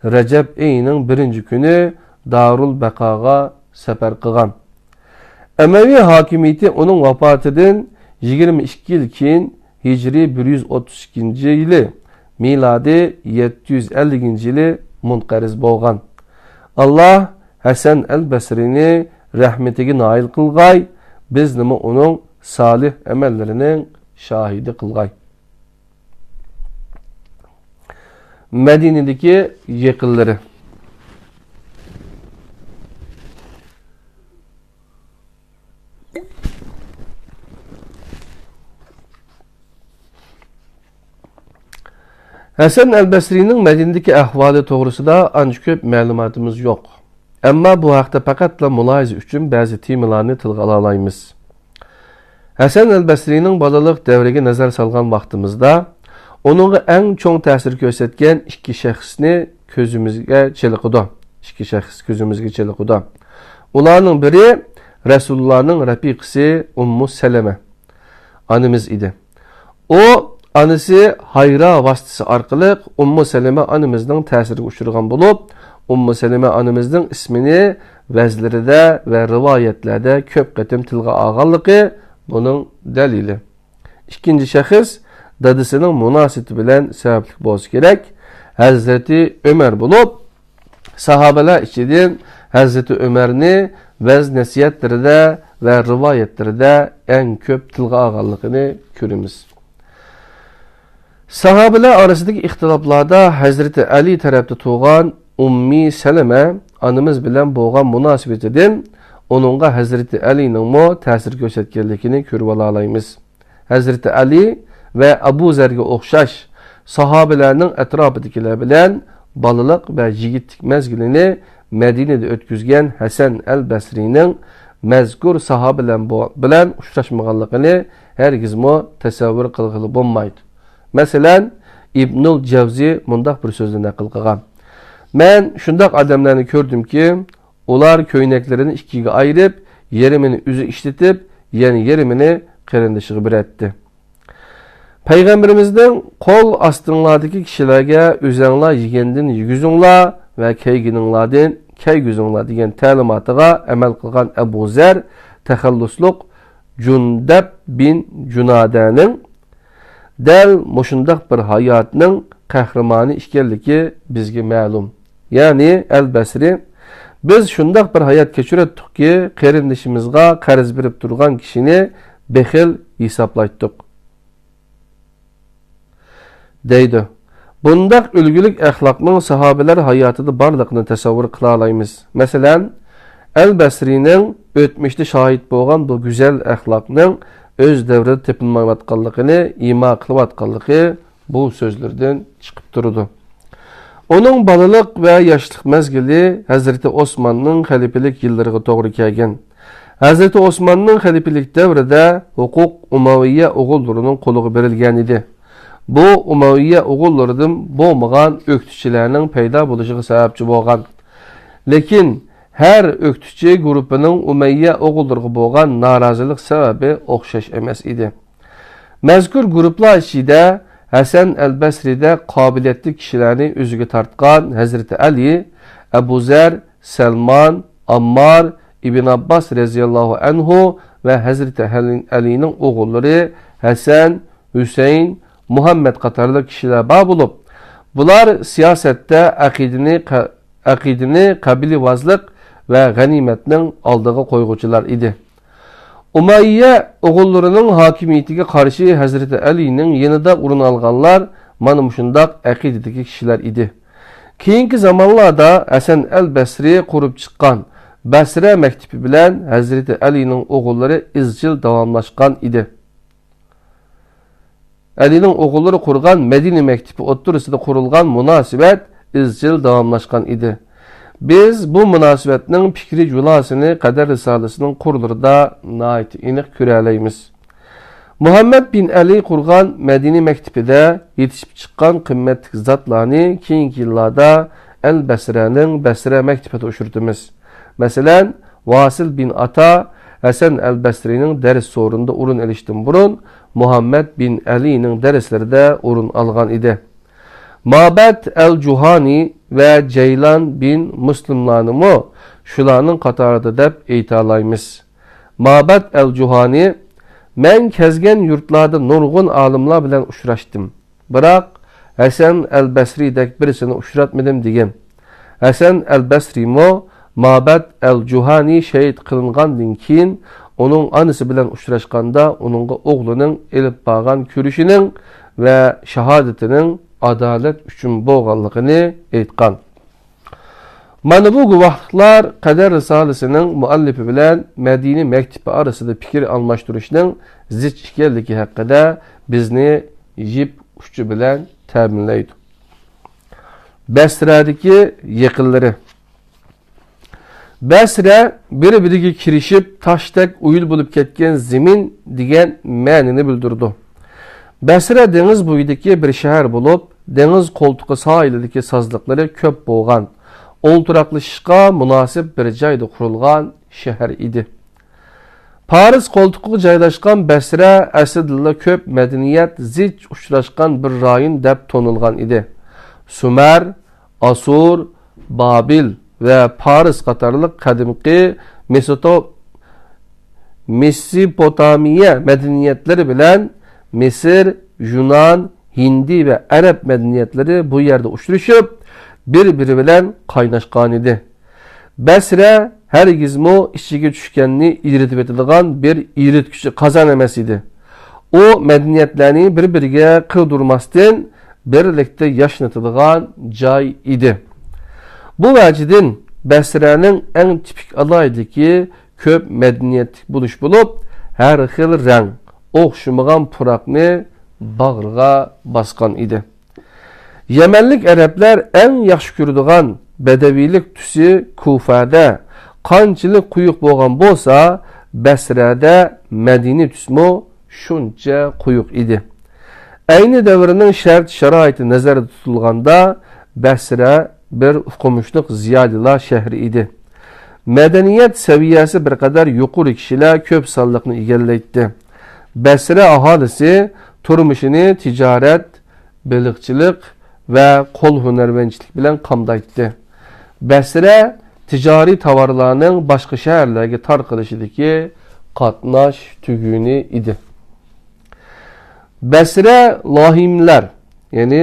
رەجەب ئېيىنىڭ بىرىنچى كۈنى دارۇل بەقاغا سەپەر قىلغان. ئەمەۋى ھاكىمىيىتى ئۇنىڭ ۋاپاتىدىن يىگىرمە ئىككى يىل كېيىن، ھىجرىي بىر يۈز ئوتتۇز ئىككىنچى يىلى، مىلادىي يەتتە يۈز ئەللىكىنچى يىلى مۇنقەرز بولغان. ئاللاھ ھەسەن ئەل بەسرىنى رەھمىتىگە نائىل قىلغاي، بىزنىمۇ ئۇنىڭ سالىھ ئەمەللىرىنىڭ شاھىدى قىلغاي. مەدىنىدىكى يېقىنلىرى. ھەسەن ئەل بەسرىنىڭ مەدىنىدىكى ئەھۋالى توغرىسىدا ئانچە كۆپ مەلۇماتىمىز يوق. ئەمما بۇ ھەقتە پەقەتلا مۇلاھىزە ئۈچۈن بەزى تېمىلارنى تىلغا ئالالايمىز. ھەسەن ئەل بەسرىنىڭ بالىلىق دەۋرىگە نەزەر سالغان ۋاقتىمىزدا، ئۇنىڭغا ئەڭ چوڭ تەسىر كۆرسەتكەن ئىككى شەخسنى كۆزىمىزگە چېلىقىدۇ. ئىككى شەخس كۆزىمىزگە چېلىقىدۇ. ئۇلارنىڭ بىرى رەسۇلۇللانىڭ رەپىقىسى ئۇممۇ سەلەمە ئانىمىز ئىدى. ئۇ ئانىسى ھايرا ۋاسىتىسى ئارقىلىق ئۇممۇ سەلەمە ئانىمىزنىڭ تەسىرىگە ئۇچرىغان بولۇپ، ئۇممۇ سەلەمە ئانىمىزنىڭ ئىسمىنى ۋەزلىرىدە ۋە رىۋايەتلەردە كۆپ قېتىم تىلغا ئالغانلىقى بۇنىڭ دەلىلى. ئىككىنچى شەخس دادىسىنىڭ مۇناسىۋىتى بىلەن سەۋەبلىك بولسا كېرەك، ھەزرىتى ئۆمەر بولۇپ، ساھابىلەر ئىچىدىن ھەزرىتى ئۆمەرنى ۋەز-نەسىھەتلىرىدە ۋە رىۋايەتلىرىدە ئەڭ كۆپ تىلغا ئالغانلىقىنى كۆرىمىز. ساھابىلەر ئارىسىدىكى ئىختىلاپلاردا ھەزرىتى ئەلى تەرەپتە تۇرغان ئۇممى سەلەمە ئانىمىز بىلەن بولغان مۇناسىۋىتىدىن ئۇنىڭغا ھەزرىتى ئەلىنىڭمۇ تەسىر كۆرسەتكەنلىكىنى كۆرۈۋالالايمىز. ھەزرىتى ئەلى ۋە ئەبۇ زەرگە ئوخشاش ساھابىلەرنىڭ ئەتراپىدىكىلەر بىلەن بالىلىق ۋە يىگىتلىك مەزگىلىنى مەدىنىدە ئۆتكۈزگەن ھەسەن ئەل بەسرىنىڭ مەزكۇر ساھابىلەر بو-، بىلەن ئۇچراشمىغانلىقىنى ھەرگىزمۇ تەسەۋۋۇر قىلغىلى بولمايدۇ. مەسىلەن، ئىبنۇل جەۋزى مۇنداق بىر سۆزنى نەقىل قىلغان: مەن شۇنداق ئادەملەرنى كۆردۈمكى، ئۇلار كۆينەكلىرىنى ئىككىگە ئايرىپ، يېرىمىنى ئۆزى ئىشلىتىپ، يەنە يېرىمىنى قېرىندىشىغا بېرەتتى. پەيغەمبىرىمىزنىڭ «قول ئاستىڭلاردىكى كىشىلەرگە ئۆزەڭلار يېگەندىن يېگۈزۈڭلار ۋە كەيگىنىڭلاردىن كەيگۈزۈڭلار» دېگەن تەلىماتىغا ئەمەل قىلغان ئەبۇ زەر تەخەللۇسلۇق جۇندەب بىن جۇنادەنىڭ دەل مۇشۇنداق بىر ھاياتنىڭ قەھرىمانى ئىكەنلىكى بىزگە مەلۇم. يەنى ئەل بەسرى: «بىز شۇنداق بىر ھايات كەچۈرەتتۇقكى، قېرىندىشىمىزغا قەرز بېرىپ تۇرغان كىشىنى بېخىل ھېسابلايتتۇق» دەيدۇ. بۇنداق ئۈلگىلىك ئەخلاقنىڭ ساھابىلەر ھاياتىدا بارلىقىنى تەسەۋۋۇر قىلالايمىز. مەسىلەن، ئەل بەسرىنىڭ ئۆتمۈشتە شاھىت بولغان بۇ گۈزەل ئەخلاقنىڭ ئۆز دەۋرىدە تېپىلمايۋاتقانلىقىنى ئىما قىلىۋاتقانلىقى بۇ سۆزلىرىدىن چىقىپ تۇرىدۇ. ئۇنىڭ بالىلىق ۋە ياشلىق مەزگىلى ھەزرىتى ئوسماننىڭ خەلىپىلىك يىللىرىغا توغرا كەلگەن. ھەزرىتى ئوسماننىڭ خەلىپىلىك دەۋرىدە ھوقۇق ئۇمەۋىيە ئوغۇللىرىنىڭ قولىغا بېرىلگەنىدى. بۇ ئۇمەۋىيە ئوغۇللىرىدىن بولمىغان ئۆكتىچىلەرنىڭ پەيدا بولۇشىغا سەۋەبچى بولغان. لېكىن ھەر ئۆكتىچى گۇرۇپپىنىڭ ئۇمەييە ئوغۇللىرىغا بولغان نارازىلىق سەۋەبى ئوخشاش ئەمەس ئىدى. مەزكۇر گۇرۇپپىلار ئىچىدە ھەسەن ئەل بەسرىدەك قابىلىيەتلىك كىشىلەرنى ئۆزىگە تارتقان ھەزرىتى ئەلى، ئەبۇ زەر، سەلمان، ئاممار، ئىبن ئابباس رەزىياللاھۇ ئەنھۇ ۋە ھەزرىتى ئەلى-، ئەلىنىڭ ئوغۇللىرى ھەسەن، ھۈسەيىن، مۇھەممەد قاتارلىق كىشىلەر بار بولۇپ، بۇلار سىياسەتتە ئەقىدىنى قە-، ئەقىدىنى قەبىلىۋازلىق ۋە غەنىيمەتنىڭ ئالدىغا قويغۇچىلار ئىدى. ئۇمەييە ئوغۇللىرىنىڭ ھاكىمىيىتىگە قارشى ھەزرىتى ئەلىنىڭ يېنىدا ئورۇن ئالغانلار مانا مۇشۇنداق ئەقىدىدىكى كىشىلەر ئىدى. كېيىنكى زامانلاردا ھەسەن ئەل بەسرى قۇرۇپ چىققان بەسرە مەكتىپى بىلەن ھەزرىتى ئەلىنىڭ ئوغۇللىرى ئىزچىل داۋاملاشقان ئىدى. ئەلىنىڭ ئوغۇللىرى قۇرغان مەدىنە مەكتىپى ئوتتۇرىسىدا قۇرۇلغان مۇناسىۋەت ئىزچىل داۋاملاشقان ئىدى. بىز بۇ مۇناسىۋەتنىڭ پىكرىي جۇلاسىنى قەدەر رىسالىسىنىڭ قۇرلىرىدا ناھايىتى ئېنىق كۆرەلەيمىز. مۇھەممەد بىن ئەلى قۇرغان مەدىنە مەكتىپىدە يېتىشىپ چىققان قىممەتلىك زاتلارنى كېيىنكى يىللاردا ئەل بەسرەنىڭ بەسرە مەكتىپىدە ئۇچرىتىمىز. مەسىلەن، ۋاسىل بىن ئاتا ھەسەن ئەل بەسرىنىڭ دەرس سورۇنىدا ئورۇن ئېلىشتىن بۇرۇن، مۇھەممەد بىن ئەلىنىڭ دەرسلىرىدە ئورۇن ئالغان ئىدى. مابەت ئەل جۇھانى ۋە جەيلان بىن مۇسلىملارنىمۇ شۇلارنىڭ قاتارىدا دەپ ئېيتالايمىز. مابەت ئەل جۇھانى: «مەن كەزگەن يۇرتلاردا نۇرغۇن ئالىملار بىلەن ئۇچراشتىم. بىراق، ھەسەن ئەل بەسرىدەك بىرسىنى ئۇچراتمىدىم» دېگەن. ھەسەن ئەل بەسرىمۇ مابەت ئەل جۇھانى شېھىت قىلىنغاندىن كېيىن، ئۇنىڭ ئانىسى بىلەن ئۇچراشقاندا، ئۇنىڭغا ئوغلىنىڭ ئېلىپ بارغان كۈرىشىنىڭ ۋە شاھادىتىنىڭ ئادالەت ئۈچۈن بولغانلىقىنى ئېيتقان. مانا بۇ گۇۋاھلىقلار قەدەر رىسالىسىنىڭ مۇئەللىپى بىلەن مەدىنە مەكتىپى ئارىسىدا پىكىر ئالماشتۇرۇشنىڭ زىچ ئىكەنلىكى ھەققىدە بىزنى يىپ ئۇچى بىلەن تەمىنلەيدۇ. بەسرەدىكى يېقىنلىرى. بەسرە بىر-بىرىگە كىرىشىپ، تاشتەك ئويۇل بولۇپ كەتكەن زېمىن دېگەن مەنىنى بىلدۈرىدۇ. بەسرە دېڭىز بويىدىكى بىر شەھەر بولۇپ، دېڭىز قولتۇقى ساھىلىدىكى سازلىقلىرى كۆپ بولغان، ئولتۇراقلىشىشقا مۇناسىپ بىر جايدا قۇرۇلغان شەھەر ئىدى. پارس قولتۇقىغا جايلاشقان بەسرە ئەسلىدىلا كۆپ مەدەنىيەت زىچ ئۇچراشقان بىر رايون دەپ تونۇلغان ئىدى. سۇمەر، ئاسۇر، بابىل ۋە پارس قاتارلىق قەدىمكى مېسوتو-، مېسوپوتامىيە مەدەنىيەتلىرى بىلەن مىسىر، يۇنان، ھىندى ۋە ئەرەب مەدەنىيەتلىرى بۇ يەردە ئۇچرىشىپ، بىر-بىرى بىلەن قايناشقانىدى. بەسرە ھەرگىزمۇ ئىچىگە چۈشكەننى ئېرىتىۋېتىدىغان بىر ئېرىتكۈچى قازان ئەمەس ئىدى. ئۇ مەدەنىيەتلەرنى بىر-بىرىگە قىلدۇرماستىن، بىرلىكتە ياشنىتىدىغان جاي ئىدى. بۇ ۋەجىدىن بەسرەنىڭ ئەڭ تىپىك ئالاھىدىلىكى كۆپ مەدەنىيەتلىك بولۇش بولۇپ، ھەر خىل رەڭ، ئوخشىمىغان پۇراقنى باغرىغا باسقان ئىدى. يەمەنلىك ئەرەبلەر ئەڭ ياخشى كۆرىدىغان بەدەۋىيلىك تۈسى كۇفەدە قانچىلىك قويۇق بولغان بولسا، بەسرەدە مەدىنىي تۈسمۇ شۇنچە قويۇق ئىدى. ئەينى دەۋرنىڭ شەرت-شارائىتى نەزەردە تۇتۇلغاندا، بەسرە بىر ئوقۇمۇشلۇق زىيالىيلار شەھىرى ئىدى. مەدەنىيەت سەۋىيەسى بىر قەدەر يۇقىرى كىشىلەر كۆپ سانلىقنى ئىگىلەيتتى. بەسرە ئاھالىسى تۇرمۇشىنى تىجارەت، بېلىقچىلىق ۋە قول ھۈنەرۋەنچىلىك بىلەن قامدايتتى. بەسرە تىجارىي تاۋارلارنىڭ باشقا شەھەرلەرگە تارقىلىشىدىكى قاتناش تۈگۈنى ئىدى. بەسرە لاھىملەر، يەنى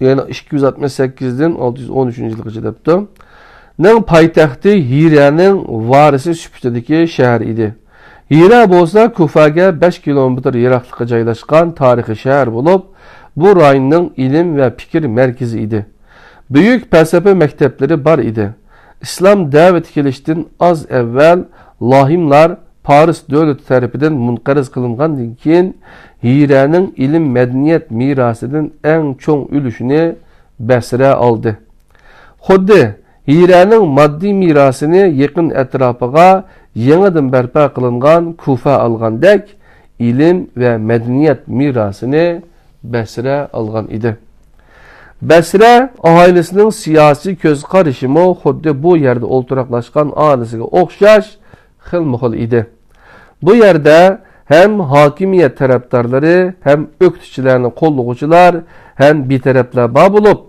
يەنى ئىككى يۈز ئاتمىش سەككىزدىن ئالتە يۈز ئون ئۈچىنچى يىلغىچە دەپتۇ. نىڭ پايتەختى ھىرەنىڭ ۋارىسى سۈپىتىدىكى شەھەر ئىدى. ھىرە بولسا كۇفەگە بەش كىلومېتىر يىراقلىققا جايلاشقان تارىخىي شەھەر بولۇپ، بۇ رايوننىڭ ئىلىم ۋە پىكىر مەركىزى ئىدى. بۈيۈك پەلسەپە مەكتەپلىرى بار ئىدى. ئىسلام دەۋىتى كېلىشتىن ئاز ئەۋۋەل لاھىملار پارس دۆلىتى تەرىپىدىن مۇنقەرز قىلىنغاندىن كېيىن، ھىرەنىڭ ئىلىم-مەدەنىيەت مىراسىدىن ئەڭ چوڭ ئۈلۈشىنى بەسرە ئالدى. خۇددى ھىرەنىڭ ماددىي مىراسىنى يېقىن ئەتراپىغا يېڭىدىن بەرپا قىلىنغان كۇفە ئالغاندەك، ئىلىم ۋە مەدەنىيەت مىراسىنى بەسرە ئالغان ئىدى. بەسرە ئاھالىسىنىڭ سىياسىي كۆز قارىشىمۇ خۇددى بۇ يەردە ئولتۇراقلاشقان ئاھالىسىگە ئوخشاش خىلمۇخىل ئىدى. بۇ يەردە ھەم ھاكىمىيەت تەرەپدارلىرى، ھەم ئۆكتىچىلەرنى قوللىغۇچىلار، ھەم بىتەرەپلەر بار بولۇپ،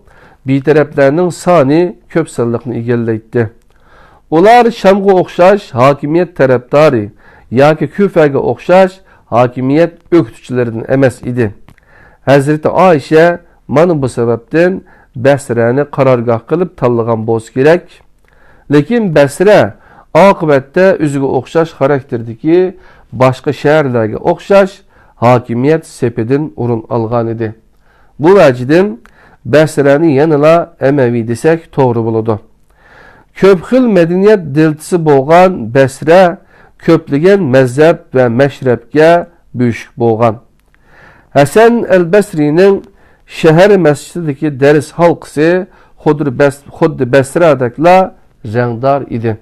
بىتەرەپلەرنىڭ سانى كۆپ سانلىقنى ئىگىلەيتتى. ئۇلار شامغا ئوخشاش ھاكىمىيەت تەرەپدارى ياكى كۇفەگە ئوخشاش ھاكىمىيەت ئۆكتىچىلىرىدىن ئەمەس ئىدى. ھەزرىتى ئائىشە مانا بۇ سەۋەبتىن بەسرەنى قارارگاھ قىلىپ تاللىغان بولسا كېرەك. لېكىن بەسرە ئاقىۋەتتە ئۆزىگە ئوخشاش خاراكتېردىكى باشقا شەھەرلەرگە ئوخشاش ھاكىمىيەت سېپىدىن ئورۇن ئالغانىدى. بۇ ۋەجىدىن بەسرەنى يەنىلا ئەمەۋى دېسەك توغرا بولىدۇ. كۆپ خىل مەدەنىيەت دېلتىسى بولغان بەسرە كۆپلىگەن مەزھەپ ۋە مەشرەپكە بۆشۈك بولغان. ھەسەن ئەل بەسرىنىڭ شەھەر مەسچىتىدىكى دەرس ھالقىسى خۇددى بەس-، خۇددى بەسرادەكلا رەڭدار ئىدى.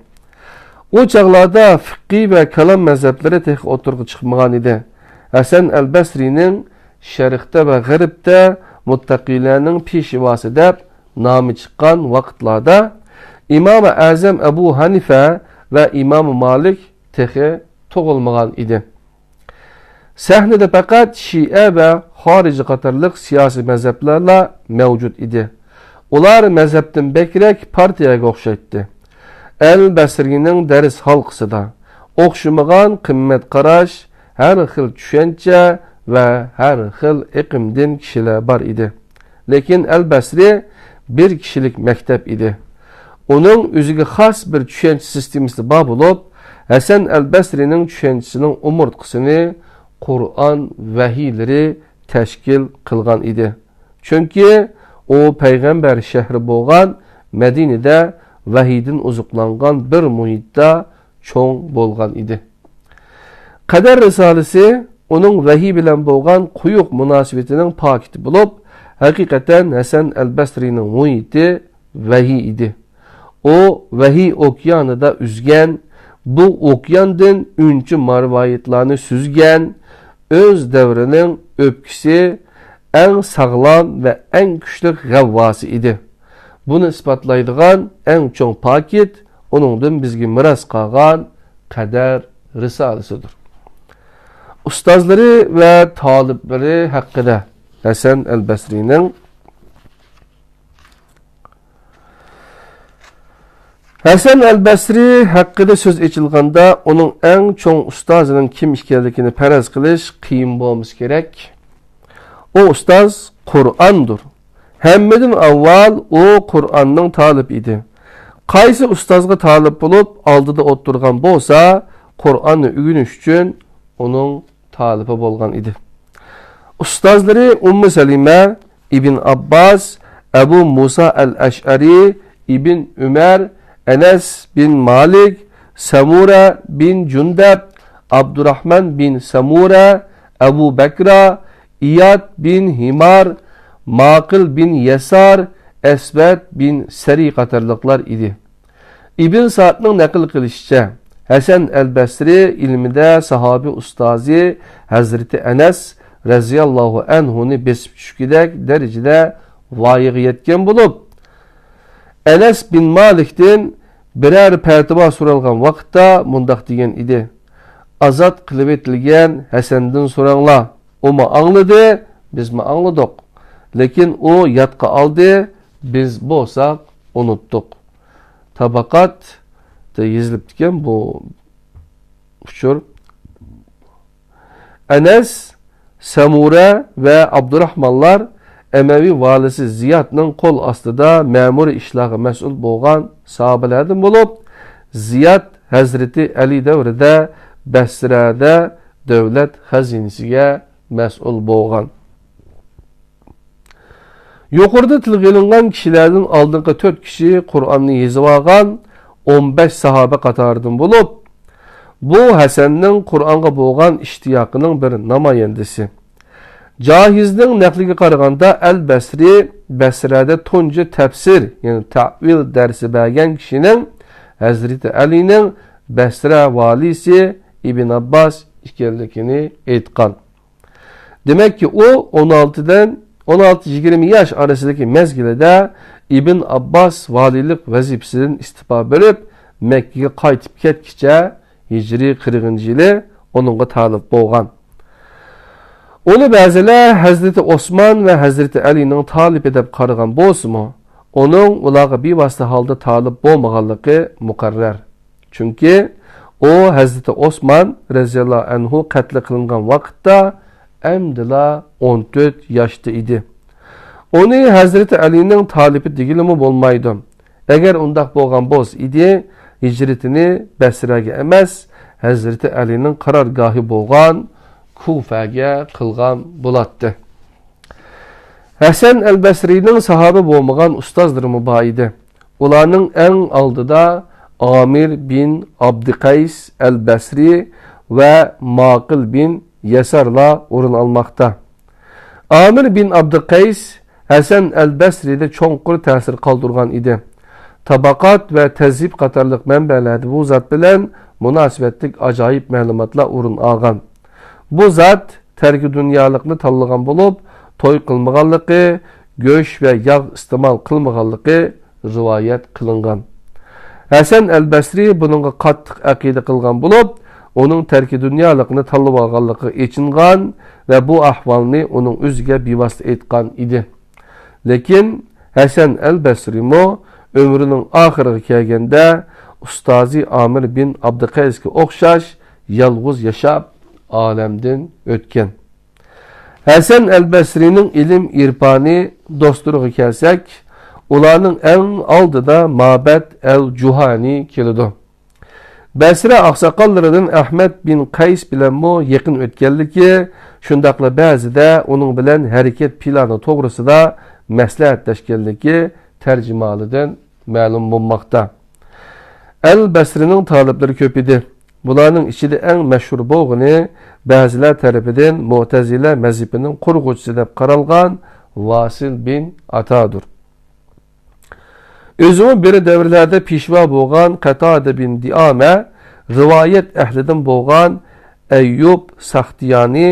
ئۇ چاغلاردا فىقھىي ۋە كالام مەزھەپلىرى تېخى ئوتتۇرىغا چىقمىغان ئىدى. ھەسەن ئەل بەسرىنىڭ شەرقتە ۋە غەربتە مۇتتەقىلەرنىڭ پېشۋاسى دەپ نامى چىققان ۋاقىتلاردا ئىمامى ئەزەم ئەبۇ ھەنىفە ۋە ئىمامى مالىك تېخى تۇغۇلمىغان ئىدى. سەھنىدە پەقەت شىئە ۋە خارىجى قاتارلىق سىياسىي مەزھەپلەرلا مەۋجۇت ئىدى. ئۇلار مەزھەپتىن بەكرەك پارتىيەگە ئوخشايتتى. ئەل بەسرىنىڭ دەرس ھالقىسىدا ئوخشىمىغان قىممەت قاراش، ھەر خىل چۈشەنچە ۋە ھەر خىل ئېقىمدىن كىشىلەر بار ئىدى. لېكىن ئەل بەسرى بىر كىشىلىك مەكتەپ ئىدى. ئۇنىڭ ئۆزىگە خاس بىر چۈشەنچە سىستېمىسى بار بولۇپ، ھەسەن ئەل بەسرىنىڭ چۈشەنچىسىنىڭ ئومۇرتقىسىنى قۇرئان ۋەھىيلىرى تەشكىل قىلغان ئىدى. چۈنكى ئۇ پەيغەمبەر شەھىرى بولغان مەدىنىدە ۋەھىيدىن ئوزۇقلانغان بىر مۇھىتتا چوڭ بولغان ئىدى. قەدەر رىسالىسى ئۇنىڭ ۋەھىي بىلەن بولغان قويۇق مۇناسىۋىتىنىڭ پاكىتى بولۇپ، ھەقىقەتەن ھەسەن ئەل بەسرىنىڭ مۇھىتى ۋەھىي ئىدى. ئۇ ۋەھىي ئوكيانىدا ئۈزگەن، بۇ ئوكياندىن ئۈنچە مارۋايىتلارنى سۈزگەن، ئۆز دەۋرىنىڭ ئۆپكىسى، ئەڭ ساغلام ۋە ئەڭ كۈچلۈك غەۋۋاسى ئىدى. بۇنى ئىسپاتلايدىغان ئەڭ چوڭ پاكىت ئۇنىڭدىن بىزگە مىراس قالغان قەدەر رىسالىسىدۇر. ئۇستازلىرى ۋە تالىپلىرى ھەققىدە ھەسەن ئەل بەسرىنىڭ ھەسەن ئەل بەسرى ھەققىدە سۆز ئېچىلغاندا، ئۇنىڭ ئەڭ چوڭ ئۇستازىنىڭ كىم ئىكەنلىكىنى پەرەز قىلىش قىيىن بولمىسا كېرەك. ئۇ ئۇستاز قۇرئاندۇر. ھەممىدىن ئاۋۋال ئۇ قۇرئاننىڭ تالىپى ئىدى. قايسى ئۇستازغا تالىپ بولۇپ، ئالدىدا ئولتۇرغان بولسا، قۇرئاننى ئۆگىنىش ئۈچۈن ئۇنىڭ تالىپى بولغان ئىدى. ئۇستازلىرى ئۇممۇ سەلىمە، ئىبن ئابباس، ئەبۇ مۇسا ئەل ئەشئەرى، ئىبن ئۆمەر، ئەنەس بىن مالىك، سەمۇرە بىن جۇندەب، ئابدۇراھمان بىن سەمۇرە، ئەبۇ بەكرا، ئىياد بىن ھىمار، ماقىل بىن يەسار، ئەسۋەد بىن سەرى قاتارلىقلار ئىدى. ئىبن سائدنىڭ نەقىل قىلىشىچە، ھەسەن ئەل بەسرى ئىلمىدە ساھابە ئۇستازى ھەزرىتى ئەنەس رەزىياللاھۇ ئەنھۇنى بېسىپ چۈشكۈدەك دەرىجىدە ۋايىغا يەتكەن بولۇپ، ئەنەس بىن مالىكتىن بىرەر پەتىۋا سورالغان ۋاقىتتا مۇنداق دېگەن ئىدى: «ئازاد قىلىۋېتىلگەن ھەسەندىن سوراڭلار، ئۇمۇ ئاڭلىدى، بىزمۇ ئاڭلىدۇق. لېكىن ئۇ يادقا ئالدى، بىز بولساق ئۇنتتۇق.» تاباقاتتا يېزىلىپتىكەن بۇ ئۇچۇر. ئەنەس، سەمۇرە ۋە ئابدۇراھمانلار ئەمەۋى ۋالىسى زىيادنىڭ قول ئاستىدا مەمۇرىي ئىشلارغا مەسئۇل بولغان ساھابىلەردىن بولۇپ، زىياد ھەزرىتى ئەلى دەۋرىدە بەسرەدە دۆلەت خەزىنىسىگە مەسئۇل بولغان. يۇقىرىدا تىلغا ئېلىنغان كىشىلەردىن ئالدىنقى تۆت كىشى قۇرئاننى يېزىۋالغان ئون بەش ساھابە قاتارىدىن بولۇپ، بۇ ھەسەننىڭ قۇرئانغا بولغان ئىشتىياقىنىڭ بىر نامايەندىسى. جاھىزنىڭ نەقلىگە قارىغاندا، ئەل بەسرى بەسرەدە تۇنجى تەپسىر، يەنى تەئۋىل دەرسى بەرگەن كىشىنىڭ ھەزرىتى ئەلىنىڭ بەسرە ۋالىسى ئىبن ئابباس ئىكەنلىكىنى ئېيتقان. دېمەككى، ئۇ ئون ئالتىدىن، ئون ئالتە يىگىرمە ياش ئارىسىدىكى مەزگىلىدە ئىبن ئابباس ۋالىيلىق ۋەزىپىسىدىن ئىستېپا بېرىپ، مەككىگە قايتىپ كەتكىچە ھىجرىي قىرىقىنچى يىلى ئۇنىڭغا تالىپ بولغان. ئۇنى بەزىلەر ھەزرىتى ئوسمان ۋە ھەزرىتى ئەلىنىڭ تالىپى دەپ قارىغان بولسىمۇ، ئۇنىڭ ئۇلارغا بىۋاسىتە ھالدا تالىپ بولمىغانلىقى مۇقەررەر. چۈنكى ئۇ ھەزرىتى ئوسمان رەزىياللاھۇ ئەنھۇ قەتل قىلىنغان ۋاقىتتا ئەمدىلا ئون تۆت ياشتا ئىدى. ئۇنى ھەزرىتى ئەلىنىڭ تالىپى دېگىلىمۇ بولمايدۇ. ئەگەر ئۇنداق بولغان بولسا ئىدى، ھىجرىتىنى بەسرەگە ئەمەس، ھەزرىتى ئەلىنىڭ قارارگاھى بولغان كۇفەگە قىلغان بولاتتى. ھەسەن ئەل بەسرىنىڭ ساھابە بولمىغان ئۇستازلىرىمۇ بار ئىدى. ئۇلارنىڭ ئەڭ ئالدىدا ئامىر بىن ئابدىقەيس ئەل بەسرى ۋە ماقىل بىن يەسارلار ئورۇن ئالماقتا. ئامىر بىن ئابدىقەيس ھەسەن ئەل بەسرىدە چوڭقۇر تەسىر قالدۇرغان ئىدى. تاباقات ۋە تەزھىب قاتارلىق مەنبەلەردە بۇ زات بىلەن مۇناسىۋەتلىك ئاجايىپ مەلۇماتلار ئورۇن ئالغان. بۇ زات تەركى دۇنيالىقنى تاللىغان بولۇپ، توي قىلمىغانلىقى، گۆش ۋە ياغ ئىستېمال قىلمىغانلىقى رىۋايەت قىلىنغان. ھەسەن ئەل بەسرى بۇنىڭغا قاتتىق ئەقىدە قىلغان بولۇپ، ئۇنىڭ تەركى دۇنيالىقنى تاللىۋالغانلىقىغا ئېچىنغان ۋە بۇ ئەھۋالنى ئۇنىڭ ئۆزىگە بىۋاسىتە ئېيتقان ئىدى. لېكىن ھەسەن ئەل بەسرىمۇ ئۆمرىنىڭ ئاخىرىغا كەلگەندە ئۇستازى ئامىر بىن ئابدىقەيسكە ئوخشاش يالغۇز ياشاپ ئالەمدىن ئۆتكەن. ھەسەن ئەل بەسرىنىڭ ئىلىم ئىرپانى دوستلىرىغا كەلسەك، ئۇلارنىڭ ئەڭ ئالدىدا مابەد ئەل جۇھانى كېلىدۇ. بەسرە ئاقساقاللىرىدىن ئەھمەد بىن قەيس بىلەنمۇ يېقىن ئۆتكەنلىكى، شۇنداقلا بەزىدە ئۇنىڭ بىلەن ھەرىكەت پىلانى توغرىسىدا مەسلىھەتلەشكەنلىكى تەرجىمىھالىدىن مەلۇم بولماقتا. ئەل بەسرىنىڭ تالىپلىرى كۆپ ئىدى. بۇلارنىڭ ئىچىدە ئەڭ مەشھۇر بولغىنى بەزىلەر تەرىپىدىن مۇتەزىلە مەزھىپىنىڭ قۇرغۇچىسى دەپ قارالغان ۋاسىل بىن ئاتادۇر. ئۆزىمۇ بىر دەۋرلەردە پېشۋا بولغان قاتادە بىن دىئامە، رىۋايەت ئەھلىدىن بولغان ئەييۇب ساختىيانى،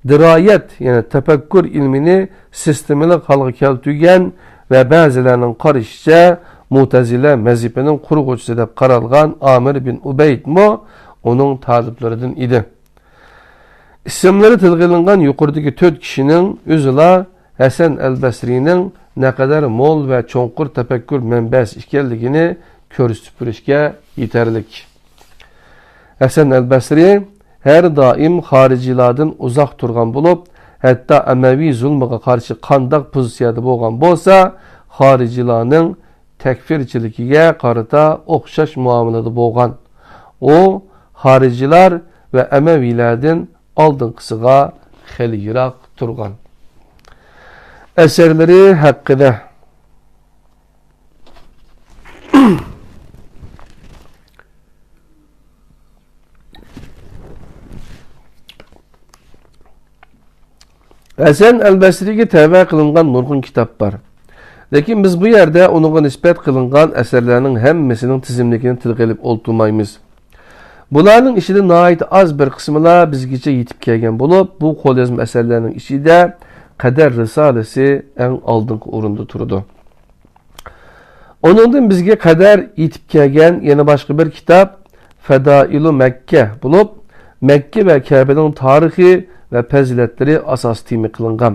دىرايەت، يەنى تەپەككۇر ئىلمىنى سىستېمىلىق ھالغا كەلتۈرگەن ۋە بەزىلەرنىڭ قارىشىچە مۇتەزىلە مەزھىپىنىڭ قۇرغۇچىسى دەپ قارالغان ئامىر بىن ئۇبەيدمۇ ئۇنىڭ تالىپلىرىدىن ئىدى. ئىسىملىرى تىلغا ئېلىنغان يۇقىرىدىكى تۆت كىشىنىڭ ئۆزىلا ھەسەن ئەل بەسرىنىڭ نەقەدەر مول ۋە چوڭقۇر تەپەككۇر مەنبەسى ئىكەنلىكىنى كۆرسىتىپ بېرىشكە يېتەرلىك. ھەسەن ئەل بەسرى ھەر دائىم خارىجىيلاردىن ئۇزاق تۇرغان بولۇپ، ھەتتا ئەمەۋى زۇلمىغا قارشى قانداق پوزىتسىيەدە بولغان بولسا، خارىجىيلارنىڭ تەكفىرچىلىكىگە قارىتا ئوخشاش مۇئامىلىدە بولغان. ئۇ خارىجىيلار ۋە ئەمەۋىيلەردىن ئالدىنقىسىغا خېلى يىراق تۇرغان. ئەسەرلىرى ھەققىدە. ھەسەن ئەل بەسرىگە تەۋە قىلىنغان نۇرغۇن كىتاب بار. لېكىن بىز بۇ يەردە ئۇنىڭغا نىسبەت قىلىنغان ئەسەرلەرنىڭ ھەممىسىنىڭ تىزىملىكىنى تىلغا ئېلىپ ئولتۇرمايمىز. بۇلارنىڭ ئىچىدە ناھايىتى ئاز بىر قىسمىلا بىزگىچە يېتىپ كەلگەن بولۇپ، بۇ قوليازما ئەسەرلەرنىڭ ئىچىدە قەدەر رىسالىسى ئەڭ ئالدىنقى ئورۇندا تۇرىدۇ. ئۇنىڭدىن بىزگە قەدەر يېتىپ كەلگەن يەنە باشقا بىر كىتاب فەدائىلۇ مەككە بولۇپ، مەككە ۋە كەبىنىڭ تارىخى ۋە پەزىلەتلىرى ئاساسىي تېما قىلىنغان.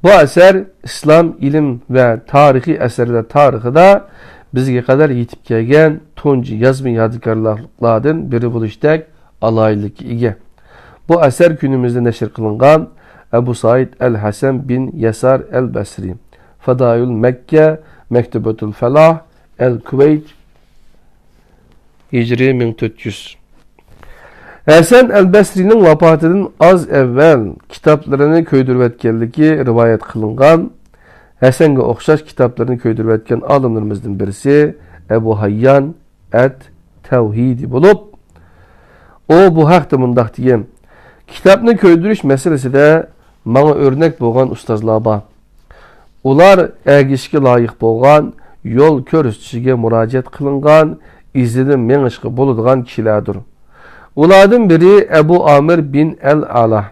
بۇ ئەسەر ئىسلام ئىلىم ۋە تارىخىي ئەسەرلەر تارىخىدا بىزگە قەدەر يېتىپ كەلگەن تۇنجى يازما يادىكارلىقلاردىن بىرى بولۇشتەك ئالاھىدىلىككە ئىگە. بۇ ئەسەر كۈنىمىزدە نەشر قىلىنغان ئەبۇ سائىد ئەل ھەسەن بىن يەسار ئەل بەسرى، فەدائىل مەككە، مەكتۇبەتۇل فەلاھ، ئەل كۇۋەيت، ھىجرىي مىڭ تۆت يۈز. ھەسەن ئەل بەسرىنىڭ ۋاپاتىدىن ئاز ئەۋۋەل كىتابلىرىنى كۆيدۈرۈۋەتكەنلىكى رىۋايەت قىلىنغان، ھەسەنگە ئوخشاش كىتابلىرىنى كۆيدۈرۈۋەتكەن ئالىملىرىمىزدىن بىرسى ئەبۇ ھەييان ئەت تەۋھىدى بولۇپ، ئۇ بۇ ھەقتە مۇنداق دېگەن: كىتابنى كۆيدۈرۈش مەسىلىسىدە ماڭا ئۆرنەك بولغان ئۇستازلار بار. ئۇلار ئەگىشىشكە لايىق بولغان، يول كۆرسىتىشىگە مۇراجىئەت قىلىنغان، ئىزىدىن مېڭىشقا بولىدىغان كىشىلەردۇر. ئۇلاردىن بىرى ئەبۇ ئامىر بىن ئەل ئالا،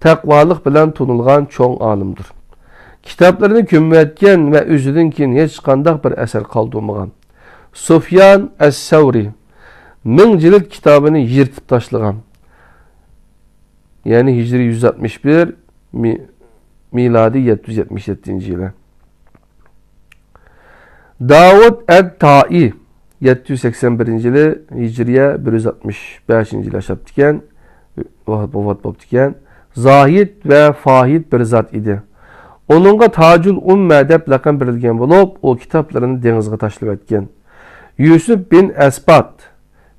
تەقۋالىق بىلەن تونۇلغان چوڭ ئالىمدۇر. كىتابلىرىنى كۆمۈۋەتكەن ۋە ئۆزىدىن كېيىن ھېچقانداق بىر ئەسەر قالدۇرمىغان. سۇفيان ئەس-سەۋرى مىڭ جىلد كىتابىنى يىرتىپ تاشلىغان. يەنى ھىجرىي يۈز ئاتمىش بىر، مى-، مىلادىي يەتتە يۈز يەتمىش يەتتىنچى يىلى. داۋۇت ئەت-تائى يەتتە يۈز سەكسەن بىرىنچى يىلى، ھىجرىيە بىر يۈز ئاتمىش بەشىنچى يىلى ياشاپتىكەن، ۋاپات، ۋاپات بوپتىكەن. زاھىد ۋە فاھىد بىر زات ئىدى. ئۇنىڭغا تاجۇل ئۇممە دەپ لەقەم بېرىلگەن بولۇپ، ئۇ كىتابلىرىنى دېڭىزغا تاشلىۋەتكەن. يۈسۈپ بىن ئەسبات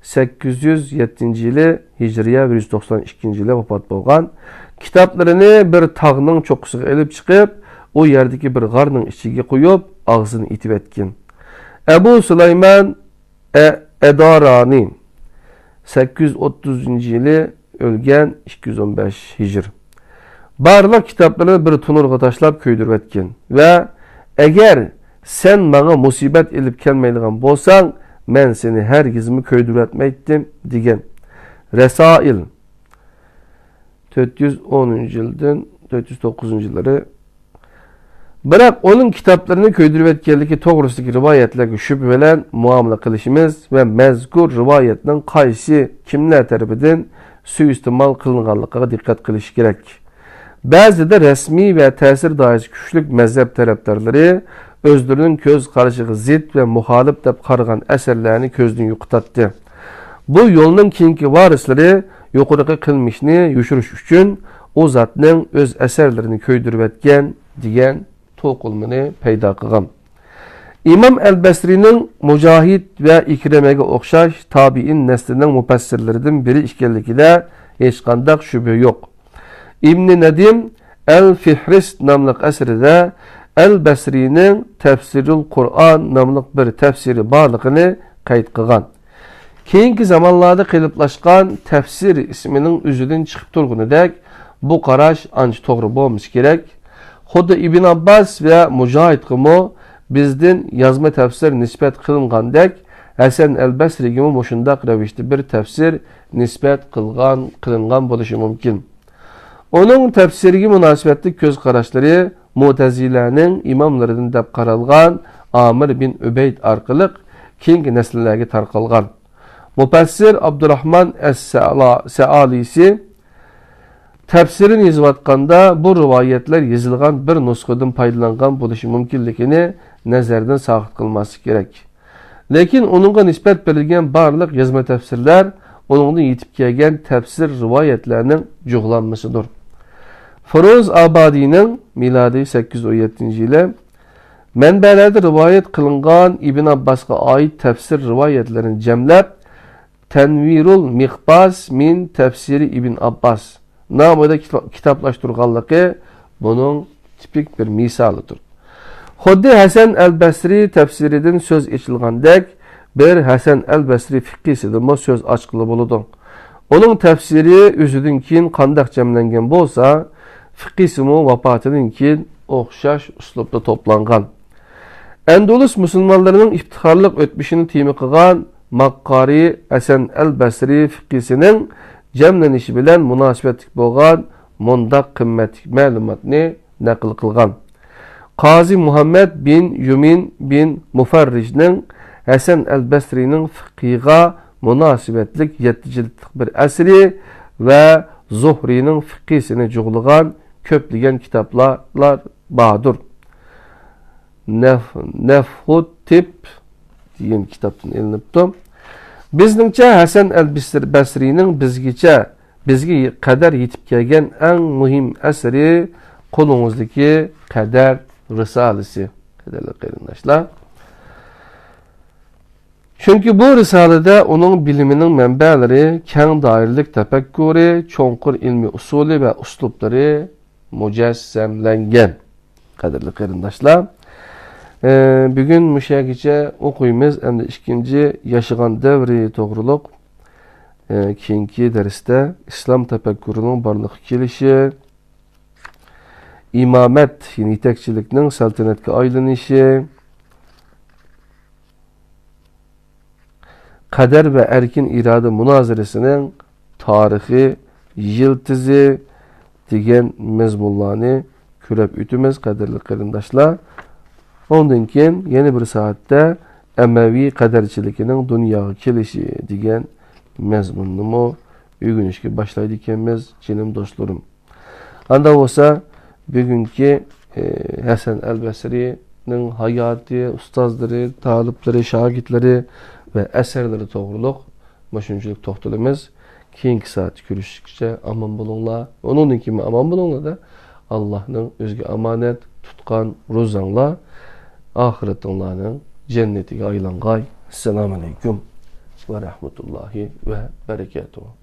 سەككىز يۈز يەتتىنچى يىلى، ھىجرىيە بىر يۈز توقسان ئىككىنچى يىلى ۋاپات بولغان. كىتابلىرىنى بىر تاغنىڭ چوققىسىغا ئېلىپ چىقىپ، ئۇ يەردىكى بىر غارنىڭ ئىچىگە قويۇپ، ئاغزىنى ئېتىۋەتكەن. ئەبۇ سۇلايمان ئە-، ئەدارانى سەككىز يۈز ئوتتۇزىنچى يىلى ئۆلگەن، ئىككى يۈز ئون بەش ھىجىر. بارلىق كىتابلىرىنى بىر تونۇرغا تاشلاپ كۆيدۈرۈۋەتكەن ۋە «ئەگەر سەن ماڭا مۇسىبەت ئېلىپ كەلمەيدىغان بولساڭ، مەن سېنى ھەرگىزمۇ كۆيدۈرۈۋەتمەيتتىم» دېگەن. رەسائىل، تۆت يۈز ئونىنچى يىلدىن تۆت يۈز توققۇزىنچى يىللىرى. بىراق ئۇنىڭ كىتابلىرىنى كۆيدۈرۈۋەتكەنلىكى توغرىسىدىكى رىۋايەتلەرگە شۈبھە بىلەن مۇئامىلە قىلىشىمىز ۋە مەزكۇر رىۋايەتنىڭ قايسى، كىملەر تەرىپىدىن سۇيىئىستېمال قىلىنغانلىقىغا دىققەت قىلىش كېرەك. بەزىدە رەسمىي ۋە تەسىر دائىرىسى كۈچلۈك مەزھەپ تەرەپدارلىرى ئۆزلىرىنىڭ كۆز قارىشىغا زىت ۋە مۇخالىپ دەپ قارىغان ئەسەرلەرنى كۆزدىن يوقىتاتتى. بۇ يولنىڭ كېيىنكى ۋارىسلىرى يۇقىرىقى قىلمىشنى يوشۇرۇش ئۈچۈن ئۇ زاتنىڭ ئۆز ئەسەرلىرىنى كۆيدۈرۈۋەتكەن دېگەن توقۇلمىنى پەيدا قىلغان. ئىمام ئەل بەسرىنىڭ مۇجاھىد ۋە ئىكرىمەگە ئوخشاش تابىئىن نەسلىنىڭ مۇپەسسىرلىرىدىن بىرى ئىكەنلىكىدە ھېچقانداق شۈبھە يوق. ئىبنى نەدىم ئەل فىھرىست ناملىق ئەسىرىدە ئەل بەسرىنىڭ تەفسىرۇل قۇرئان ناملىق بىر تەفسىرى بارلىقىنى قەيت قىلغان. كېيىنكى زامانلاردا قېلىپلاشقان تەپسىر ئىسمىنىڭ ئۆزىدىن چىقىپ تۇرغىنىدەك، بۇ قاراش ئانچە توغرا بولمىسا كېرەك. خۇددى ئىبن ئابباس ۋە مۇجاھىدقىمۇ بىزدىن يازما تەپسىر نىسبەت قىلىنغاندەك، ھەسەن ئەل بەسرىگىمۇ مۇشۇنداق رەۋىشتە بىر تەپسىر نىسبەت قىلغان، قىلىنغان بولۇشى مۇمكىن. ئۇنىڭ تەپسىرىگە مۇناسىۋەتلىك كۆز قاراشلىرى مۇتەزىلەنىڭ ئىماملىرىدىن دەپ قارالغان ئامىر بىن ئۈبەيد ئارقىلىق كېيىنكى نەسىللەرگە تارقالغان. مۇپەسسىر ئابدۇراھمان ئەس-سەئالىسى تەپسىرىنى يېزىۋاتقاندا، بۇ رىۋايەتلەر يېزىلغان بىر نۇسخىدىن پايدىلانغان بولۇشى مۇمكىنلىكىنى نەزەردىن ساقىت قىلماسلىق كېرەك. لېكىن ئۇنىڭغا نىسبەت بېرىلگەن بارلىق يازما تەپسىرلەر ئۇنىڭدىن يېتىپ كەلگەن تەپسىر رىۋايەتلەرنىڭ جۇغلانمىسىدۇر. فىروز ئابادىنىڭ، مىلادىي سەككىز يۈز ئون يەتتىنچى يىلى، مەنبەلەردە رىۋايەت قىلىنغان ئىبن ئابباسقا ئائىت تەپسىر رىۋايەتلىرىنى جەملەپ، تەنۋىرۇل مىقباس مىن تەفسىرى ئىبن ئابباس نامىدا كىتا-، كىتابلاشتۇرغانلىقى بۇنىڭ تىپىك بىر مىسالىدۇر. خۇددى ھەسەن ئەل بەسرى تەپسىرىدىن سۆز ئېچىلغاندەك، بىر ھەسەن ئەل بەسرى فىقھىسىدىنمۇ سۆز ئاچقىلى بولىدۇ. ئۇنىڭ تەپسىرى ئۆزىدىن كېيىن قانداق جەملەنگەن بولسا، فىقھىسىمۇ ۋاپاتىدىن كېيىن ئوخشاش ئۇسلۇبتا توپلانغان. ئەندۇلۇس مۇسۇلمانلىرىنىڭ ئىپتىخارلىق ئۆتمۈشىنى تېما قىلغان ماققارى ھەسەن ئەل بەسرى فىقھىسىنىڭ جەملىنىشى بىلەن مۇناسىۋەتلىك بولغان مۇنداق قىممەتلىك مەلۇماتنى نەقىل قىلغان. قازى مۇھەممەد بىن يۇمىن بىن مۇفەررىجنىڭ ھەسەن ئەل بەسرىنىڭ فىقھىغا مۇناسىۋەتلىك يەتتە جىلدلىق بىر ئەسىرى ۋە زۇھرىنىڭ فىقھىسىنى جۇغلىغان كۆپلىگەن كىتابلار باردۇر. نەف-، نەفھۇت تىب دېگەن كىتابتىن ئېلىنىپتۇ. بىزنىڭچە ھەسەن ئەل بىسر-، بەسرىنىڭ بىزگىچە، بىزگە قەدەر يېتىپ كەلگەن ئەڭ مۇھىم ئەسىرى قولىڭىزدىكى قەدەر رىسالىسى. قەدىرلىك قېرىنداشلار، چۈنكى بۇ رىسالىدە ئۇنىڭ بىلىمىنىڭ مەنبەلىرى، كەڭ دائىرىلىك تەپەككۇرى، چوڭقۇر ئىلمىي ئۇسۇلى ۋە ئۇسلۇبلىرى مۇجەسسەملەنگەن. قەدىرلىك قېرىنداشلار، ئە، بۈگۈن مۇشۇ يەرگىچە ئوقۇيمىز. ئەمدى ئىككىنچى ياشىغان دەۋرى توغرۇلۇق، ئە، كېيىنكى دەرستە ئىسلام تەپەككۇرىنىڭ بارلىققا كېلىشى، ئىمامەت، يەنى يېتەكچىلىكنىڭ سەلتەنەتكە ئايلىنىشى، قەدەر ۋە ئەركىن ئىرادە مۇنازىرىسىنىڭ تارىخىي يىلتىزى دېگەن مەزمۇنلارنى كۆرۈپ ئۆتىمىز، قەدىرلىك قېرىنداشلار. ئۇندىن كېيىن يەنە بىر سائەتتە ئەمەۋى قەدەرچىلىكىنىڭ دۇنياغا كېلىشى دېگەن مەزمۇننىمۇ ئۆگىنىشكە باشلايدىكەنمىز، جېنىم دوستلىرىم. ئاندا بولسا، بۈگۈنكى، ئى، ھەسەن ئەل بەسرىنىڭ ھاياتى، ئۇستازلىرى، تالىپلىرى، شاگىرتلىرى ۋە ئەسەرلىرى توغرۇلۇق مۇشۇنچىلىك توختىلىمىز. كېيىنكى سائەتتە كۆرۈشكىچە ئامان بولۇڭلار. ئۇنىڭدىن كېيىن ئامان بولۇڭلار-دە. ئاللاھنىڭ ئۆزىگە ئامانەت تۇتقان روزاڭلار ئاخىرىتىڭلارنىڭ جەننىتىگە ئايلانغاي. ئەسسالامۇ ئەلەيكۇم ۋە رەھمەتۇللاھى ۋە بەرىكاتۇھۇ.